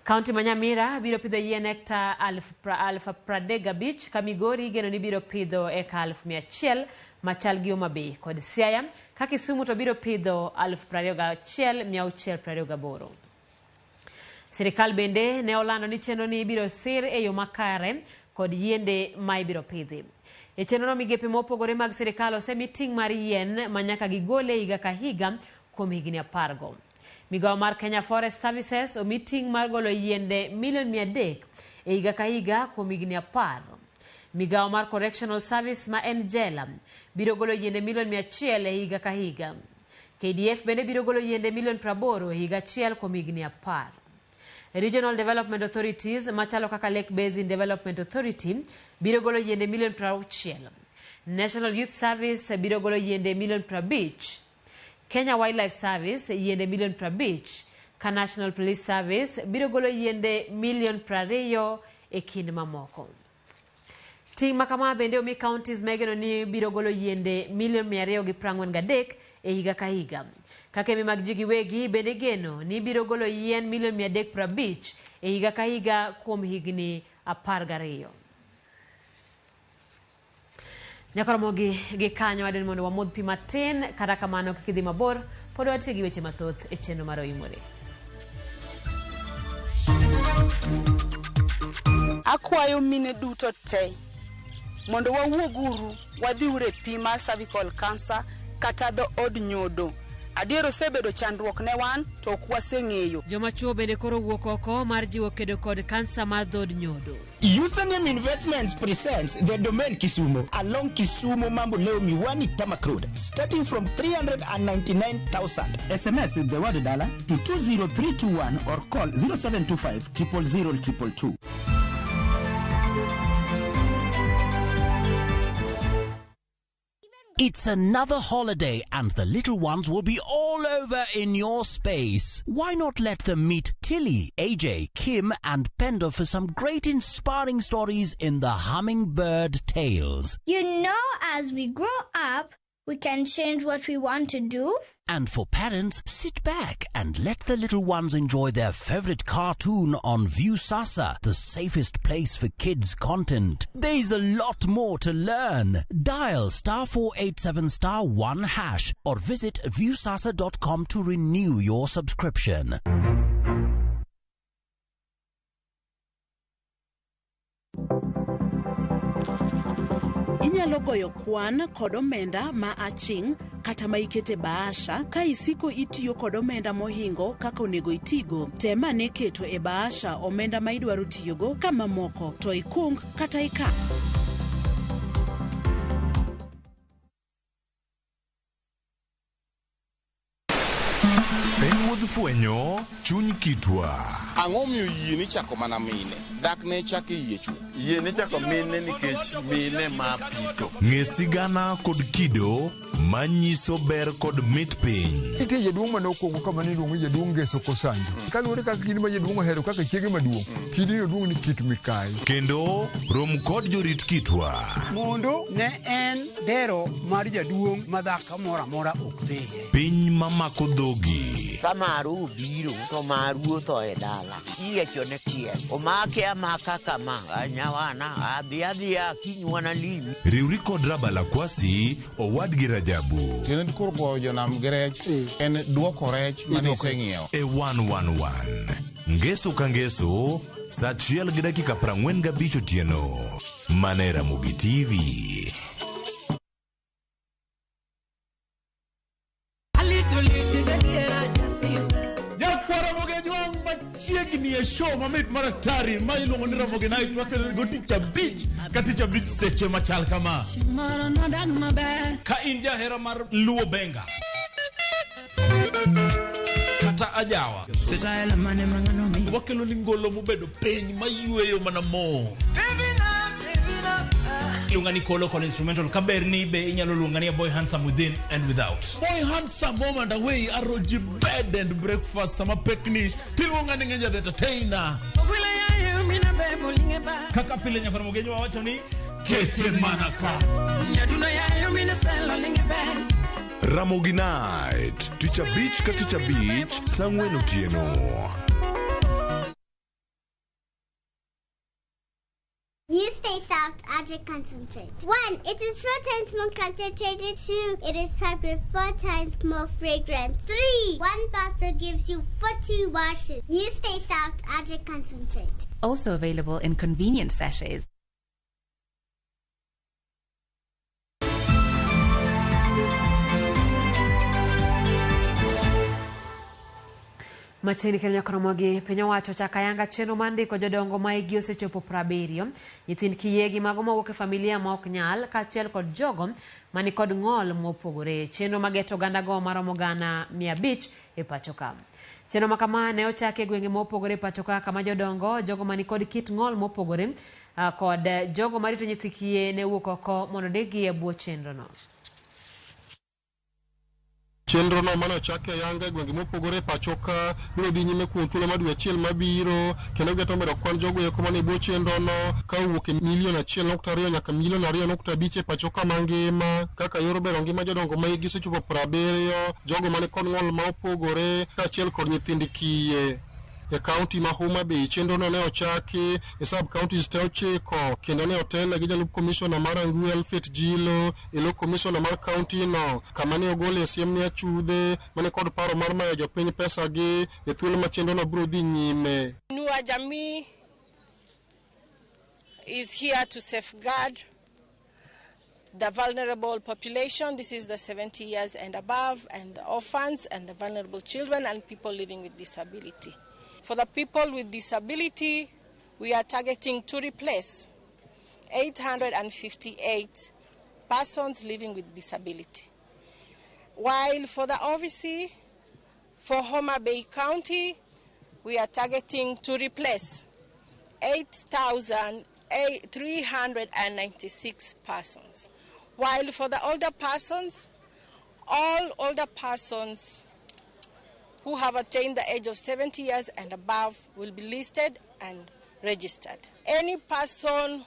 Kaunti ma Nyamira biro pidho yien hekta 35,000 ka Migori igeno ni biro pidho eka 100,000 machal gi Homa Bay kod Siaya, ka Kisumu to biro pidho 21,628. Sirikal bende ne olando ni chenro ni ibiro sir e yo makare kod yiende ma ibiro pidhi. E chenrono migepe mopogore mag sirikal osemi ting' mar yien ma nyaka gigol e higa ka higa kuom higni 10 go. Migawo mar Kenya Forest Services omi ting' mar golo yiende milion 300 e higa ka higa kuom higni 10. Migawo mar Correctional Service ma en jela biro golo yiende milion 100 e higa ka higa. KDF bende biro golo yiende milion 80 e higa achiel kuom higni 10. Regional Development Authorities machalo kaka Lake Basin Development Authority biro golo yiende milion 60. National Youth Service biro golo yiende milion 50. Kenya Wildlife Service yiende milion 50, ka National Police Service biro golo yiende milion 20 e kind mamoko. Ting' ma kama bende omi counties ma igeno ni biro golo yiende milion 243 e higa ka higa. Ka kembe mag ji giwegi bende igeno ni biro golo yien milion 350 e higa ka higa kuom higni 12. Nyaka Ramogi gi kanyo adwaro ni mondo wamodh pi matin, kata kamano kik idhi mabor, pod wantie gi weche mathoth e chenro mar Oimore. Akwayo mine duto te mondo wawuog uru wadhi uru e pim mar cervical cancer kata dho od nyodo. Adier osebedo chandruok ne wan to ok waseng'eyo. Joma chuo bende koro wuok oko mar jiwo kedo kod kansa mar dhod nyodo. Username Investments presents the Domain Kisumu along Kisumu Mamboleo Miwani Tarmac Road, starting from 399,000. SMS the word dollar to 20321 or call 0725 000 222. It's another holiday and the little ones will be all over in your space. Why not let them meet Tilly, AJ, Kim and Pendo for some great inspiring stories in the Hummingbird Tales. You know, as we grow up, we can change what we want to do. And for parents, sit back and let the little ones enjoy their favorite cartoon on Viusasa, the safest place for kids' content. There's a lot more to learn. Dial *487 *1# or visit viusasa.com to renew your subscription. Inyalo goyo kwan kod omenda ma aching' kata ma ikete bahasha ka isiko itiyo kod omenda mohingo kaka onego itigo. Tem ane keto e bahasha omenda ma idwaro tiyogo ka mamoko to ikung kata ika. En wuodh fwenyo chuny kitwa. Ang'o miyo yie ni chako mana mine? Dak ne chak e yie chuth. Yie ni chako mine nikech mine ma pito. Ng'e sigana kod kido manyiso ber kod mit piny. Nitie jaduong' mane okwongo kama ne iluongo ni jaduong' Ngeso Kosanjo. Kaluwore kaka kidi ma jaduong' ohero kaka chiege maduong', kidino duong' ni kit mikayi. Kendo rom kod jorit kitwa. Mondo ne en dero mar jaduong' ma dhako moro amora ok dhiye. Piny mamako dhogi. Ka maru obiro to maru otho e dala. Iyiechone tiel. Omake amaka kama. Nyawana adhi adhiya kiny wanalimi. Riwri kod Rabala Kwasi, owadgi Rajabu. Tiende koro goyo jonam gi rech en duoko rech mane iseng'iewo. E 111. Ngeso ka ngeso, saa 1:45 otieno. Mana e Ramogi TV. Nyakwara Ramogi machiegni e show mamit mar atari ma iluongo ni Ramogi Night wakelo go tich abich ka tich abich seche machal kama. Ka in jahera mar Luo Benga kata ajawa, wakelo ni ngolo mobedo piny mayweyo mana mo. Iluonga ni Kolo kod instrumental kaber ni be inyalo luonga ni a boy handsome within and without. Boy handsome home and away aroji bed and breakfast sama pekni tiluonga ni Ngenja the entertainer. Kaka pile nyakwar Ramogi wawacho ni kete mana ka. Ramogi Night, tich abich ka tich abich, saa 4 otieno. You stay soft, Aja concentrate. 1, it is 4 times more concentrated. 2, it is packed with 4 times more fragrance. 3, 1 bottle gives you 40 washes. You stay soft, Aja concentrate. Also available in convenient sachets. Machiegni kendo nyaka Ramogi, piny owacho ochako ayanga chenro mar ndiko jodongo ma hikgi osechopo 70, nyithind kiye gi mago mawuok e familia ma ok nyal, kaachiel kod jogo manikod ng'ol mopogore. Chenro mageto ogandago maromo 500,000 e pacho ka. Chenro ma kama ne ochaki e gwenge mopogore e pacho ka kama jodongo, jogo manikod kit ng'ol mopogore kod jogo marito nyithi kiye ne wuok oko mondo ondikgi e bwo chenrono. Chenro no mane ochaki ayanga e gwenge mopogore e pacho ka biro dhi nyime kuom thuolo mar dwe achiel mabiro kendo geto medo kwan jogo eko mane bwo chenro no ka owuok e milion 1.2 nyaka milion 2.5 e pacho ka mangima kaka yor bero ngima jodongo ma hikgi osechopo 70, jogo mane kod ng'ol ma opogore kaachiel kod nyithind kiye. E kaunti ma Homa Bay chenro no ne ochaki e sub counties te 9 kendo ne otele gi jalup komishona mar Rangwe Alfred Jilo e lo komishona mar kaunti no kama ne ogole siem ne achudhe mane kod paro mar mayo jopiny pesa gi e thuolo ma chenro no biro dhi nyime. Inua Jamii is here to safeguard the vulnerable population. This is the 70 years and above, and the orphans and the vulnerable children and people living with disability. For the people with disability, we are targeting to replace 858 persons living with disability. While for the OVC, for Homa Bay County, we are targeting to replace 8,396 persons. While for the older persons, all older persons who have attained the age of 70 years and above will be listed and registered. Any person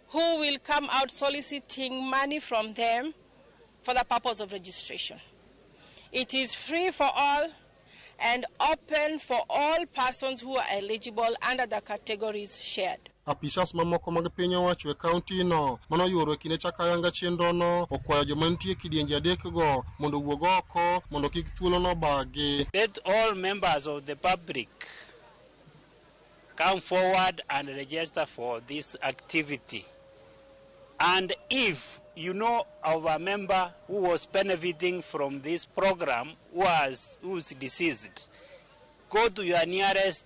who will come out soliciting money from them for the purpose of registration. It is free for all and open for all persons who are eligible under the categories shared. Apisas mamoko mag piny owacho e kaunti no mano yuoro e kinde chako ayanga chenro no okwayo joma nitie kidienje 3 go mondo owuog oko mondo kik thuolo no bagi. Let all members of the public come forward and register for this activity. And if you know of a member who was benefiting from this program who's deceased, go to your nearest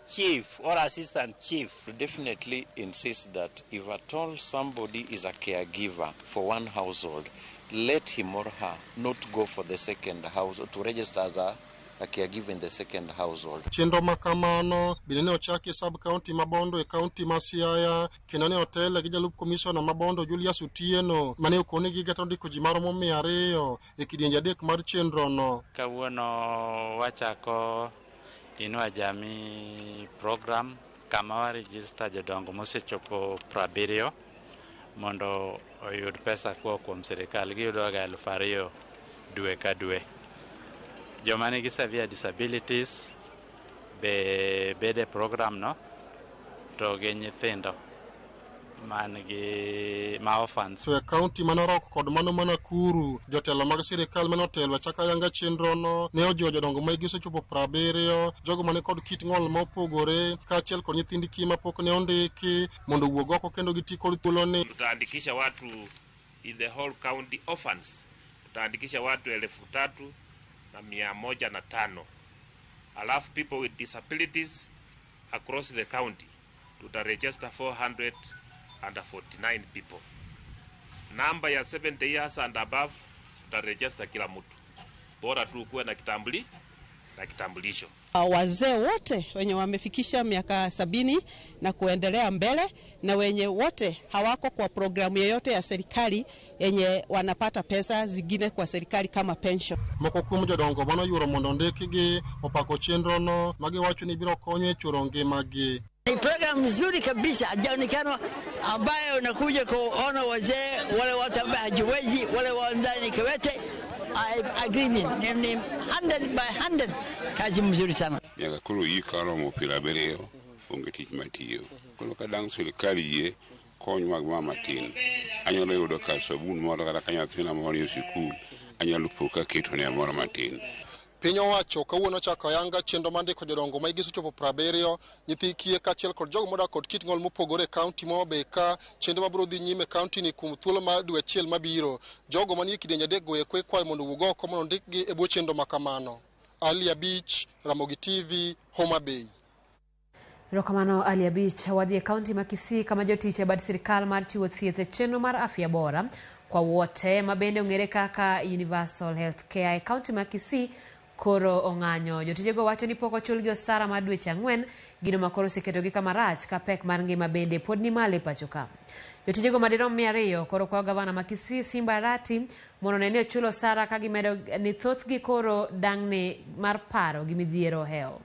chief or assistant chief. We definitely insist that if at all somebody is a caregiver for one household, let him or her not go for the second house to register as a caregiver in the second household. Chenro ma kamano bende ne ochaki e sub county ma Bondo e county ma Siaya kendo ne otele gi jalup komishona ma Bondo Julius Otieno mane okone gi geto ndiko ji maromo 200 e kidienje 3 mar chenro no. Kawuono wachako Inua Jamii program kama wa register jodongo mosechopo 70 mondo oyud pesa koa kuom sirikal. Giyudoga 2,000 dwe ka dwe. Joma nigi severe disabilities be bede program no, to gi nyithindo man gi ma orphans. To e kaunti ma Narok kod mano ma Nakuru, jotelo mag sirikal mane otelo achaka yanga chenro no ne ojiwo jodongo ma hikgi osechopo 70, jogo mane kod kit ng'ol ma opogore kaachiel kod nyithind kiye mapok ne ondiki mondo owuog oko kendo giti kod thuoloni. Tutaandikisha watu in the whole county orphans, tutaandikisha watu 3,105. Alafu people with disabilities across the county tutaregister 449 people. Namba ya 70 years and above tutaregister kila mtu, bora tu kuwe na kitambulisho. Wazee wote wenye wamefikisha miaka 70 na kuendelea mbele na wenye wote hawako kwa programu yoyote ya serikali yenye wanapata pesa zingine kwa serikali kama pension. Moko kuom jodongo mano yuoro mondo ondikgi opako chenro no magiwacho ni biro konyo e choro ngimagi. Ni program nzuri kabisa, hajaonekana ambayo unakuja kuona wazee wale watu ambao hajiwezi, wale wa ndani kiwete. I agree ni 100 by 100, kazi mzuri sana. Nyaka koro yika romo 70 onge tich matiyo. Koro ka dang' sirikal yie kony mag mama tin, anyalo yudo kar sabun moro kata ka nyathina moro e sikul anyalo po kaketone moro matin. Piny owacho kawuono ochako ayanga chenro mar ndiko jodongo ma hikgi osechopo 70, nyithi kiye kaachiel kod jogo modak kod kit ng'ol mopogore e kaunti ma Homa Bay ka chenro mabiro dhi nyime e kaunti ni kuom thuolo mar dwe achiel mabiro. Jogo manie kidienje 3 go eko ikwayo mondo owuog oko mondo ondikgi e bwo chenro ma kamano. Ali Abich, Ramogi TV, Homa Bay. Erokamano Ali Abich. Wadhi e kaunti ma Kisii kama jotich e bad sirikal mar chiwo thieth e chenro mar afya bora kwa wote ma bende ong'ere kaka Universal Health Care e kaunti ma Kisii koro ong'anyo. Jotijego wacho ni pok ochulgi osara mar dweche 4, gino ma koro oseketogi kama rach ka pek mar ngima bende pod ni malo e pacho ka. Jotijego madirom 200 koro kwayo gavana ma Kisii Simba Arati mondo one ni ochulo osara ka gimedo ni thothgi koro dang'ni mar paro gi midhiero ohewo.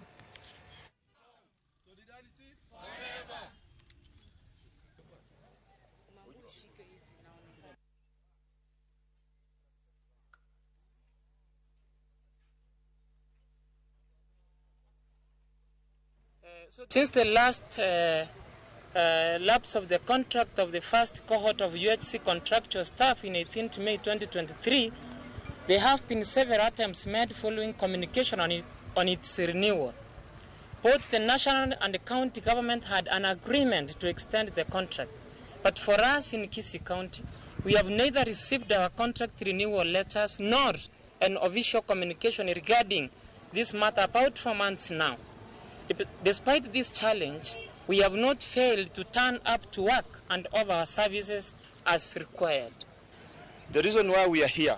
Since the last lapse of the contract of the first cohort of UHC contractual staff in 18th May 2023, there have been several attempts made following communication on its renewal. Both the national and the county government had an agreement to extend the contract. But for us in Kisii County, we have neither received our contract renewal letters nor an official communication regarding this matter about 4 months now. Despite this challenge, we have not failed to turn up to work and offer our services as required. The reason why we are here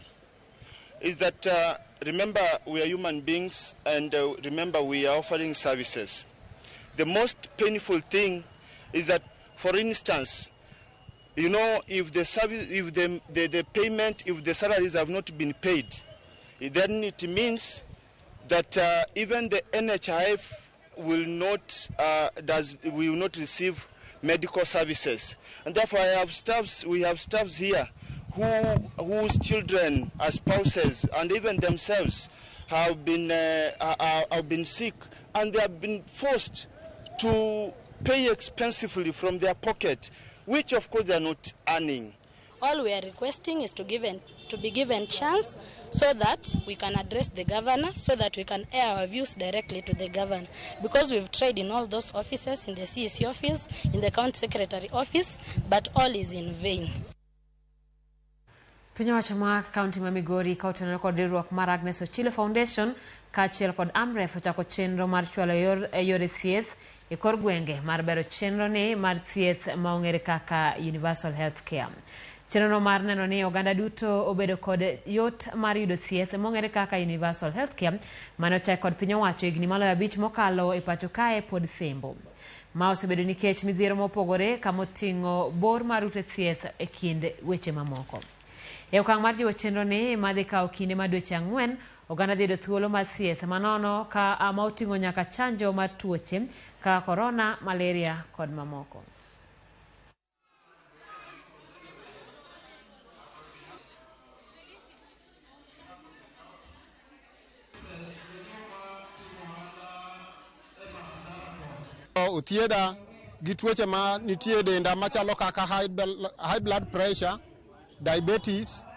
is that, remember, we are human beings, and remember, we are offering services. The most painful thing is that, for instance, you know, if the service, if the payment, if the salaries have not been paid, then it means that even the NHIF will not will not receive medical services, and therefore I have staffs. We have staffs here whose children, are spouses, and even themselves have been sick, and they have been forced to pay expensively from their pocket, which of course they are not earning. All we are requesting is to be given chance so that we can address the governor, so that we can air our views directly to the governor. Because we've tried in all those offices, in the CEC office, in the county secretary office, but all is in vain. Piny owacho mar kaunti ma Migori ka otenore kod riwruok mar Agnes Ochilo Foundation kaachiel kod Amref ochako chenro mar chwalo yore thieth e kor gwenge mar bero chenro ni mar thieth ma ong'ere kaka Universal Health Care. Chenrono mar neno ni oganda duto obedo kod yot mar yudo thieth mong'ere kaka Universal Health Care mane ochak kod piny owacho higni maloyo 5 mokalo e pacho kae pod thembo. Ma osebedo nikech midhiero mopogore kamoting'o bor mar ute thieth e kind weche mamoko. E okang' mar jiwo chenro ni madhi kawo kinde mar dweche 4, oganda dhi yudo thuolo mar thieth manono ka ma oting'o nyaka chanjo mar tuoche kaka korona, malaria kod mamoko. Othiedha gi tuoche ma nitie e denda machalo kaka high blood pressure, diabetes,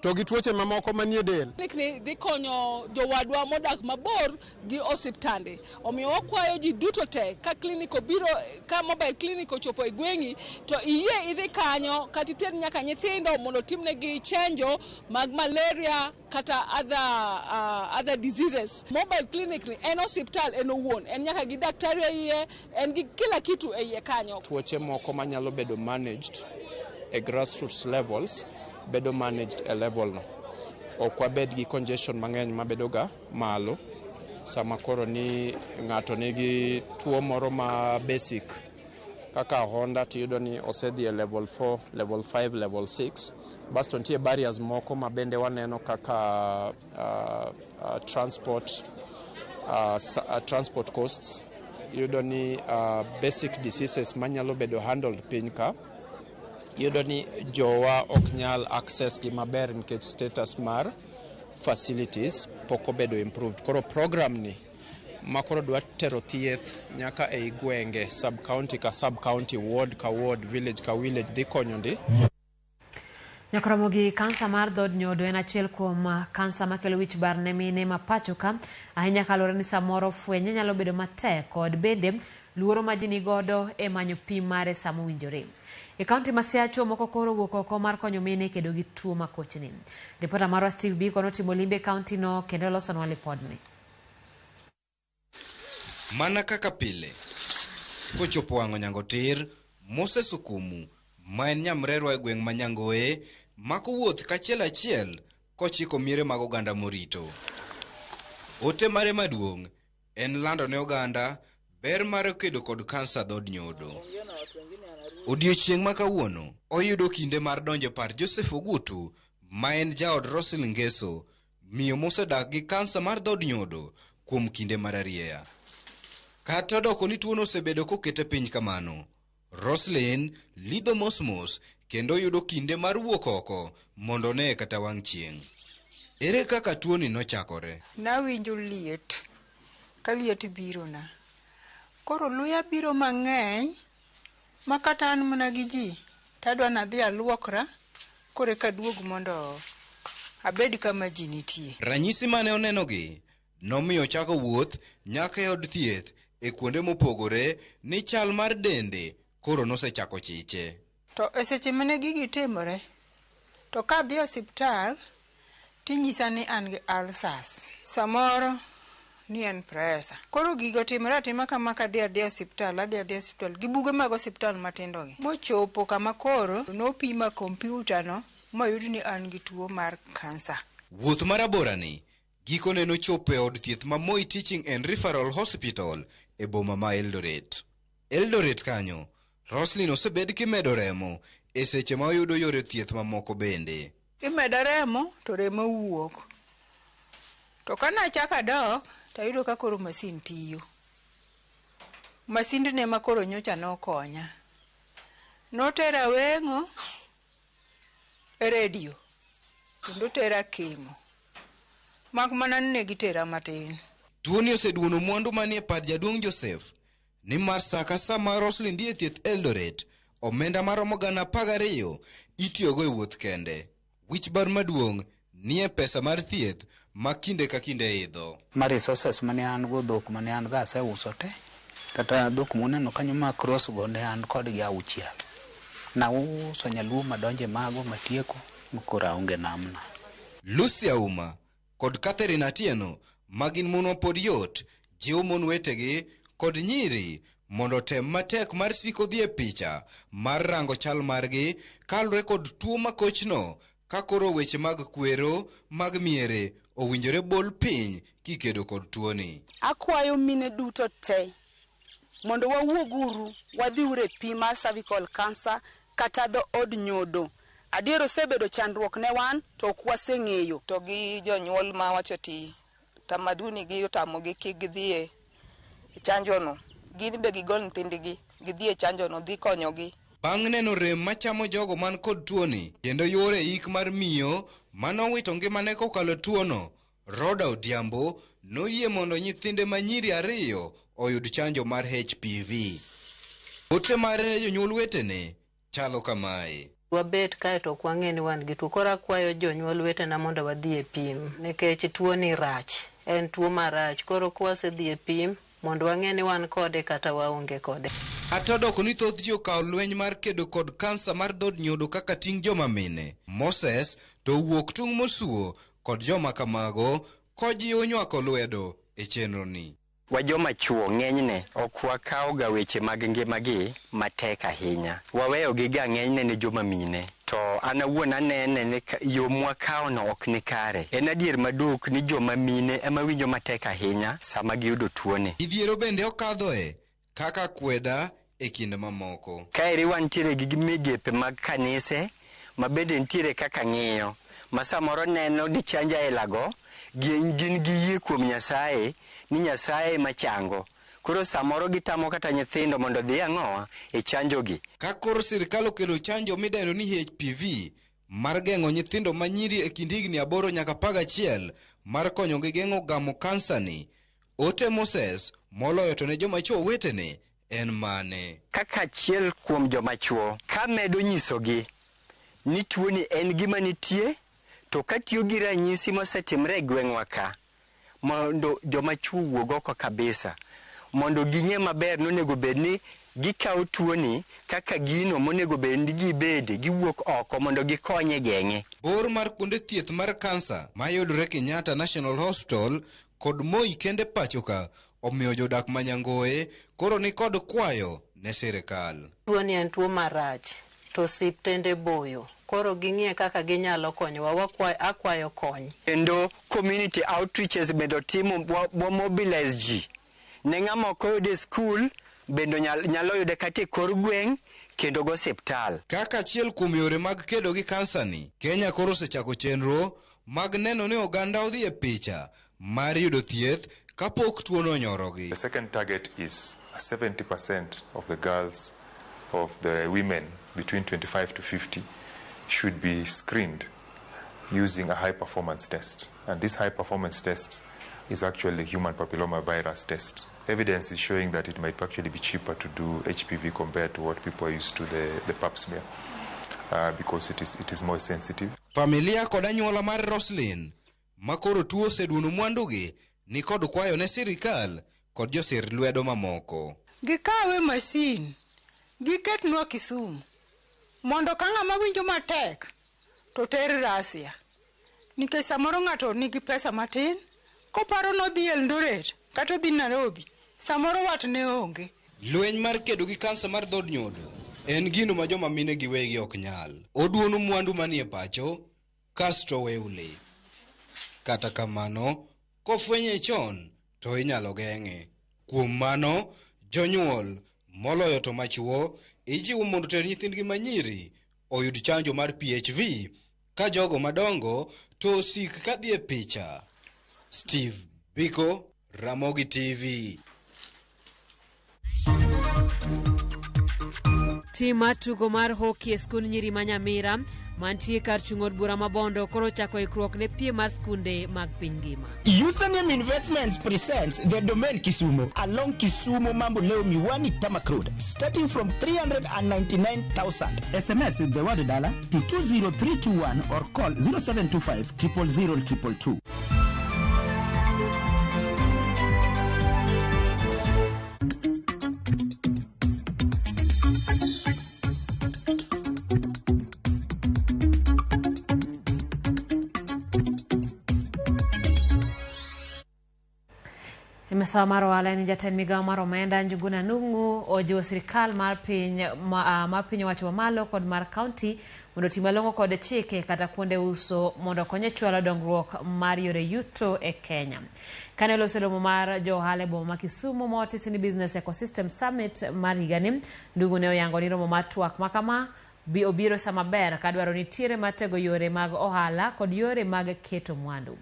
to gi tuoche mamoko manie del. Clinic ni dhi konyo jowadwa modak mabor gi osiptande. Omiyo wakwayo ji duto te ka clinic obiro, ka mobile clinic ochopo e gweng'i, to iyie idhi kanyo kata iter nyaka nyithindo mondo otimnegi chenjo mag malaria kata other diseases. Mobile clinic ni en osiptal en owuon, en nyaka gi daktari e iye, en gi kila kitu e iye kanyo. Tuoche moko manyalo bedo managed e grassroots levels bedo managed e level no. Ok wabed gi congestion mang'eny mabedo ga malo sama koro ni ng'ato nigi tuo moro ma basic kaka Honda tiyudo ni osedhi e level 4, level 5, level 6. Basto nitie barriers moko ma bende waneno kaka transport costs. Iyudo ni basic diseases manyalo bedo handled piny ka, iyudo ni jowa ok nyal access gi maber nikech status mar facilities pok obedo improved. Koro program ni ma koro dwa tero thieth nyaka ei gwenge, sub county ka sub county, ward ka ward, village ka village dhi konyo ndi. Nyakromo gi kansa mar dhood nyodo en achiel kuom kansa makelo wich bar ne mine ma pacho ka, ahinya kaluwore ni samoro fwenye nyalo bedo matek kod bende luoro ma ji nigodo e manyo pim mare sama owinjore. E kaunti ma Siaya chuo moko koro owuok oko mar konyo mine kedo gi tuo makochni. Ripota marwa Steve Biko notimo limbe e kaunti no kendo olosonwa lipodni. Mana kaka pile, kochopo wang'o nyango tir, Moses Okumu, ma en nyamrerwa e gweng' ma Nyangoe, mako wuoth kachiel achiel kochiko miere mag oganda morito. Ote mare maduong' en lando ne oganda ber mar kedo kod kansa dhood nyodo. Odiochieng' ma kawuono, oyudo kinde mar donjo e par Joseph Ogutu, ma en jaod Roselyn Ngeso, miyo mosedak gi kansa mar dhood nyodo kuom kinde mararieya. Kata odoko ni tuono osebedo kokete piny kamano, Roselyn lidho mos mos kendo yudo kinde mar wuok oko mondo one kata wang' chieng'. Ere kaka tuoni nochakore? Nawinjo liet, ka liet birona. Koro luya biro mang'eny ma kata an mana gi ji tadwa nadhi aluokra koro eka aduog mondo abed kama ji nitie. Ranyisi mane onenogi nomiyo ochako wuoth nyaka e od thieth e kuonde mopogore ni chal mar dende koro nosechako chiche. To e seche mane gigi timore, to kadhi e osiptal tinyisa ni an gi ulcers, samoro ni en pressure. Koro gigo timore atima kama kadhi adhiya e osiptal, adhi adhiya e osiptal gi buge mag osiptal matindo gi. Mochopo kama koro nopima kompyuta no moyud ni an gi tuo mar kansa. Wuoth marabora ni gikone nochopo e od thieth ma Moi Teaching and Referral Hospital e boma ma Eldoret. Eldoret kanyo, Roselyn osebed kimedo remo e seche ma oyudo yore thieth mamoko bende. Imedo remo to remo wuok. To ka nachako adok tayudo ka koro masin tiyo. Masindni ema koro nyocha nokonya. Notera weng'o e redio kendo otera kemo. Mak mana ni ne gitera matin. Tuoni oseduono mwandu manie pad jaduong' Joseph nimar sa ka sa ma Roselyn dhi e thieth Eldoret, omenda maromo 12,000 itiyogo e wuoth kende. Wich bar maduong' nie pesa mar thieth ma kinde ka kinde idho. Ma resources mane an go, dhok mane an go aseuso te. Kata dhok muneno kanyo ma cross go ne an kodgi 6. Nauso nyaluo madonje mago matieko. Koro aonge namna. Lucy Auma kod Catherine Atieno ma gin mon mapod yot jiwo mon wetegi kod nyiri mondo otem matek mar siko dhi e picha mar rango chal margi kalure kod tuo makochno ka koro weche mag kwero mag miere owinjore bol piny kikedo kod tuoni. Akwayo mine duto te mondo wawuoguru wadhiuru e pim mar cervical cancer kata dho od nyodo. Adier osebedo chandruok ne wan to ok waseng'eyo. To gi jonyuol ma wacho ti tamaduni gi otamogi kik gidhi e chanjo no. Gin be gigol nyithindgi gidhi e chanjo no dhi konyogi. Bang' neno rem machamo jogo man kod tuoni kendo yore ik mar miyo manowito ngimane kokalo tuono, Rhoda Odhiambo noyie mondo nyithinde ma nyiri 2 oyud chanjo mar HPV. Ote mare ne jonyuol wetene chalo kamae. Wabet kae to ok wang'e ni wan gi tuo. Koro akwayo jonyuol wetena mondo wadhi e pim nikech tuo ni rach. En tuo marach. Koro kwasedhi e pim mondo wang'e ni wan kode kata waonge kode. Kata odoko ni thoth ji okawo lweny mar kedo kod kansa mar dhood nyodo kaka ting' joma mine, Moses to owuok tung' mosuo kod joma kamago kojiwo nywako lwedo e chenro ni. Wa joma chuo ng'enyne ok wakawo ga weche mag ngimagi matek ahinya. Waweyo gi ga ng'enyne ne joma mine. To an awuon anene ni yo mwakawono ok ni kare. En adier maduk ni joma mine ema winjo matek ahinya sama giyudo tuoni. Midhiero bende okadhoe kaka kweda e kinde mamoko. Kaeri wantiere gi migepe mag kanise ma bende nitiere kaka ng'iyo ma samoro neno ni chanjo ailago gin gi yie kuom Nyasaye ni Nyasaye ema chango. Koro samoro gitamo kata nyithindo mondo odhi ang'owa e chanjogi. Ka koro sirkal okelo chanjo midendo ni HPV mar geng'o nyithindo ma nyiri e kind higni 8 nyaka 11 mar konyogi geng'o gamo kansa ni, ote Moses moloyo to ne joma chwo wetene en mane? Kaka achiel kuom joma chwo, kamedo nyisogi ni tuoni en gima nitie, to katiyo gi ranyisi mosetimre e gweng'wa ka, mondo joma chwo owuog oko kabisa, mondo ging'e maber ni onego bed ni gikawo tuoni kaka gino monego bed ni gibede, giwuok oko mondo gikony e geng'e. Bor mar kuonde thieth mar kansa mayudore Kenyatta National Hospital kod Moi kende pachoka omiyo jodak ma Nyangoye koro ni kod kwayo ne sirikal. Tuoni en tuo marach to osiptende boyo. Koro ging'iye kaka ginyalo konyowa, akwayo kony. Kendo community outreaches bende otimo, wa mobilize ji. Ne ng'ama ok oyude e skul, bende nyalo yude kata e kor gweng' kendo go osiptal. Kaka achiel kuom yore mag kedo gi kansa ni, Kenya koro osechako chenro mag neno ni oganda odhi e picha mar yudo thieth kapok tuono onyorogi. The second target is 70% of the girls, of the women between 25 to 50 should be screened using a high-performance test. And this high-performance test is actually human papilloma virus test. Evidence is showing that it might actually be cheaper to do HPV compared to what people are used to, the pap smear, because it is more sensitive. Familia kod anyuola mar Roslyn, ma koro tuo oseduono mwandugi, ni kod kwayo ne sirikal kod josir lwedo mamoko. Gikawe masin, giketnwa Kisumu, mondo ka ng'ama winjo matek to ter Rasia. Nikech samoro ng'ato nigi pesa matin, koparo nodhi Eldoret kata odhi Nairobi, samoro wat ne onge. Lweny mar kedo gi kansa mar dhood nyodo en gino ma joma mine giwegi ok nyal. Oduono mwandu manie pacho, kasto weyo le. Kata kamano, kofwenye chon to inyalo geng'e. Kuom mano, jonyuol moloyo to machuo ijiwo mondo ter nyithindgi manyiri oyud chanjo mar PHV ka jogo madongo to osik kadhi e picha. Steve Biko, Ramogi TV. Tim mar tugo mar hockey e skund nyiri ma Nyamira mantie kar chung' od bura ma Bondo koro ochako ikruok ne piem mar skunde mag piny ngima. Username Investments presents the Domain Kisumu along Kisumu Mamboleo Miwani Tarmac Road, starting from 399,000. SMS the word dollar to 20321 or call 0725 000 222. Misawa mar ohala en jatend migawo mar omenda Njuguna Nung'u ojiwo sirikal mar piny mar piny owacho mamalo kod mar kaunti mondo oti malong'o kod chike kata kuonde uso mondo okony e chwalo dongruok mar yore yuto e Kenya. Kane oloso romo mar jo ohala e boma ma Kisumu ma otisi ni Business Ecosystem Summit mar higani, Ndung'u ne oyango ni romo mar twak ma kama bi obiro sama ber ka dwaro nitiere mar tego yore mag ohala kod yore mag keto mwandu.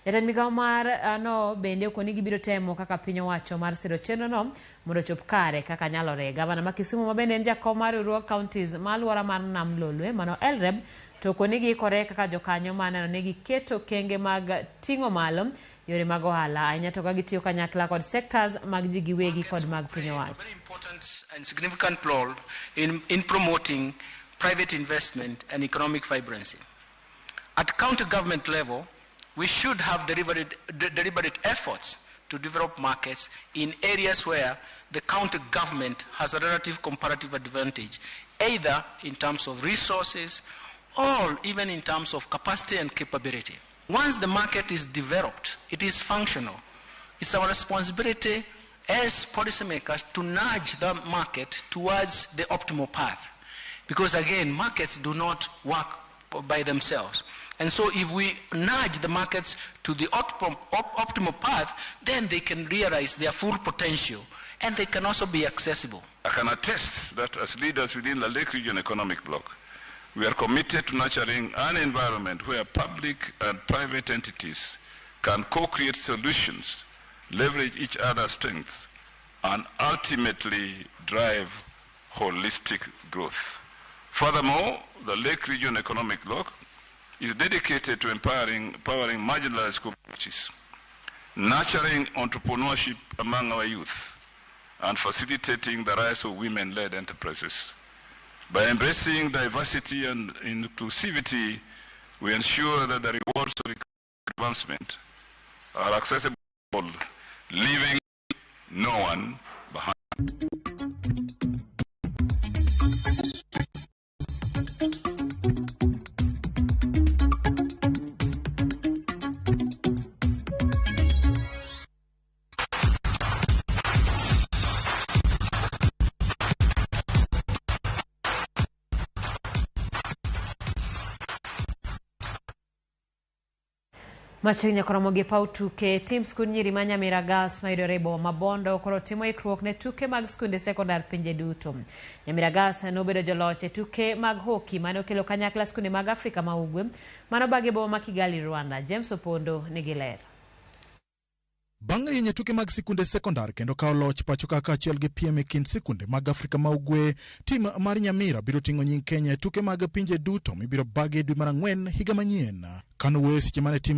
Jatend migawo mar no bende okoni gibiro temo kaka piny owacho mar siro chenro no mondo ochop kare kaka nyalore. Gavana ma Kisumu ma bende en jakom mar riwruog counties ma alwora mar Nam Lolwe mano ELREB to okoni giikore kaka jokanyo mar neno ni giketo okenge mag ting'o malo yore mag ohala ahinya to ka gitiyo kanyakla kod sectors mag ji giwegi kod mag piny owacho. And significant role in promoting private investment and economic vibrancy. At county government level, we should have deliberate efforts to develop markets in areas where the county government has a relative comparative advantage, either in terms of resources or even in terms of capacity and capability. Once the market is developed, it is functional. It's our responsibility as policymakers to nudge the market towards the optimal path. Because again, markets do not work by themselves. And so if we nudge the markets to the optimal path, then they can realize their full potential and they can also be accessible. I can attest that as leaders within the Lake Region Economic Bloc, we are committed to nurturing an environment where public and private entities can co-create solutions, leverage each other's strengths, and ultimately drive holistic growth. Furthermore, the Lake Region Economic Bloc is dedicated to empowering marginalized communities, nurturing entrepreneurship among our youth, and facilitating the rise of women-led enterprises. By embracing diversity and inclusivity, we ensure that the rewards of advancement are accessible, leaving no one behind. Machiegni nyaka romo gi paw tuke, tim skund nyiri ma Nyamira Girls mayudore e boma ma Bondo koro timo ikruok ne tuke mag skunde sekondar pinje duto. Nyamira Girls nobedo joloch e tuke mag hoki mane okelo kanyakla skunde mag Afrika ma Ugwe manobagi e boma ma Kigali, Rwanda. James Opondo nigi ler. Bang' rieny e tuke mag sikunde sekondar kendo kawo loch pacho ka kaachiel gi piem e kind sikunde mag Afrika ma Ugwe, tim mar Nyamira biro ting'o nying Kenya e tuke mag pinje duto mibiro bagi e dwe mar ang'wen higa manyien. Kano wuoyo seche mane tim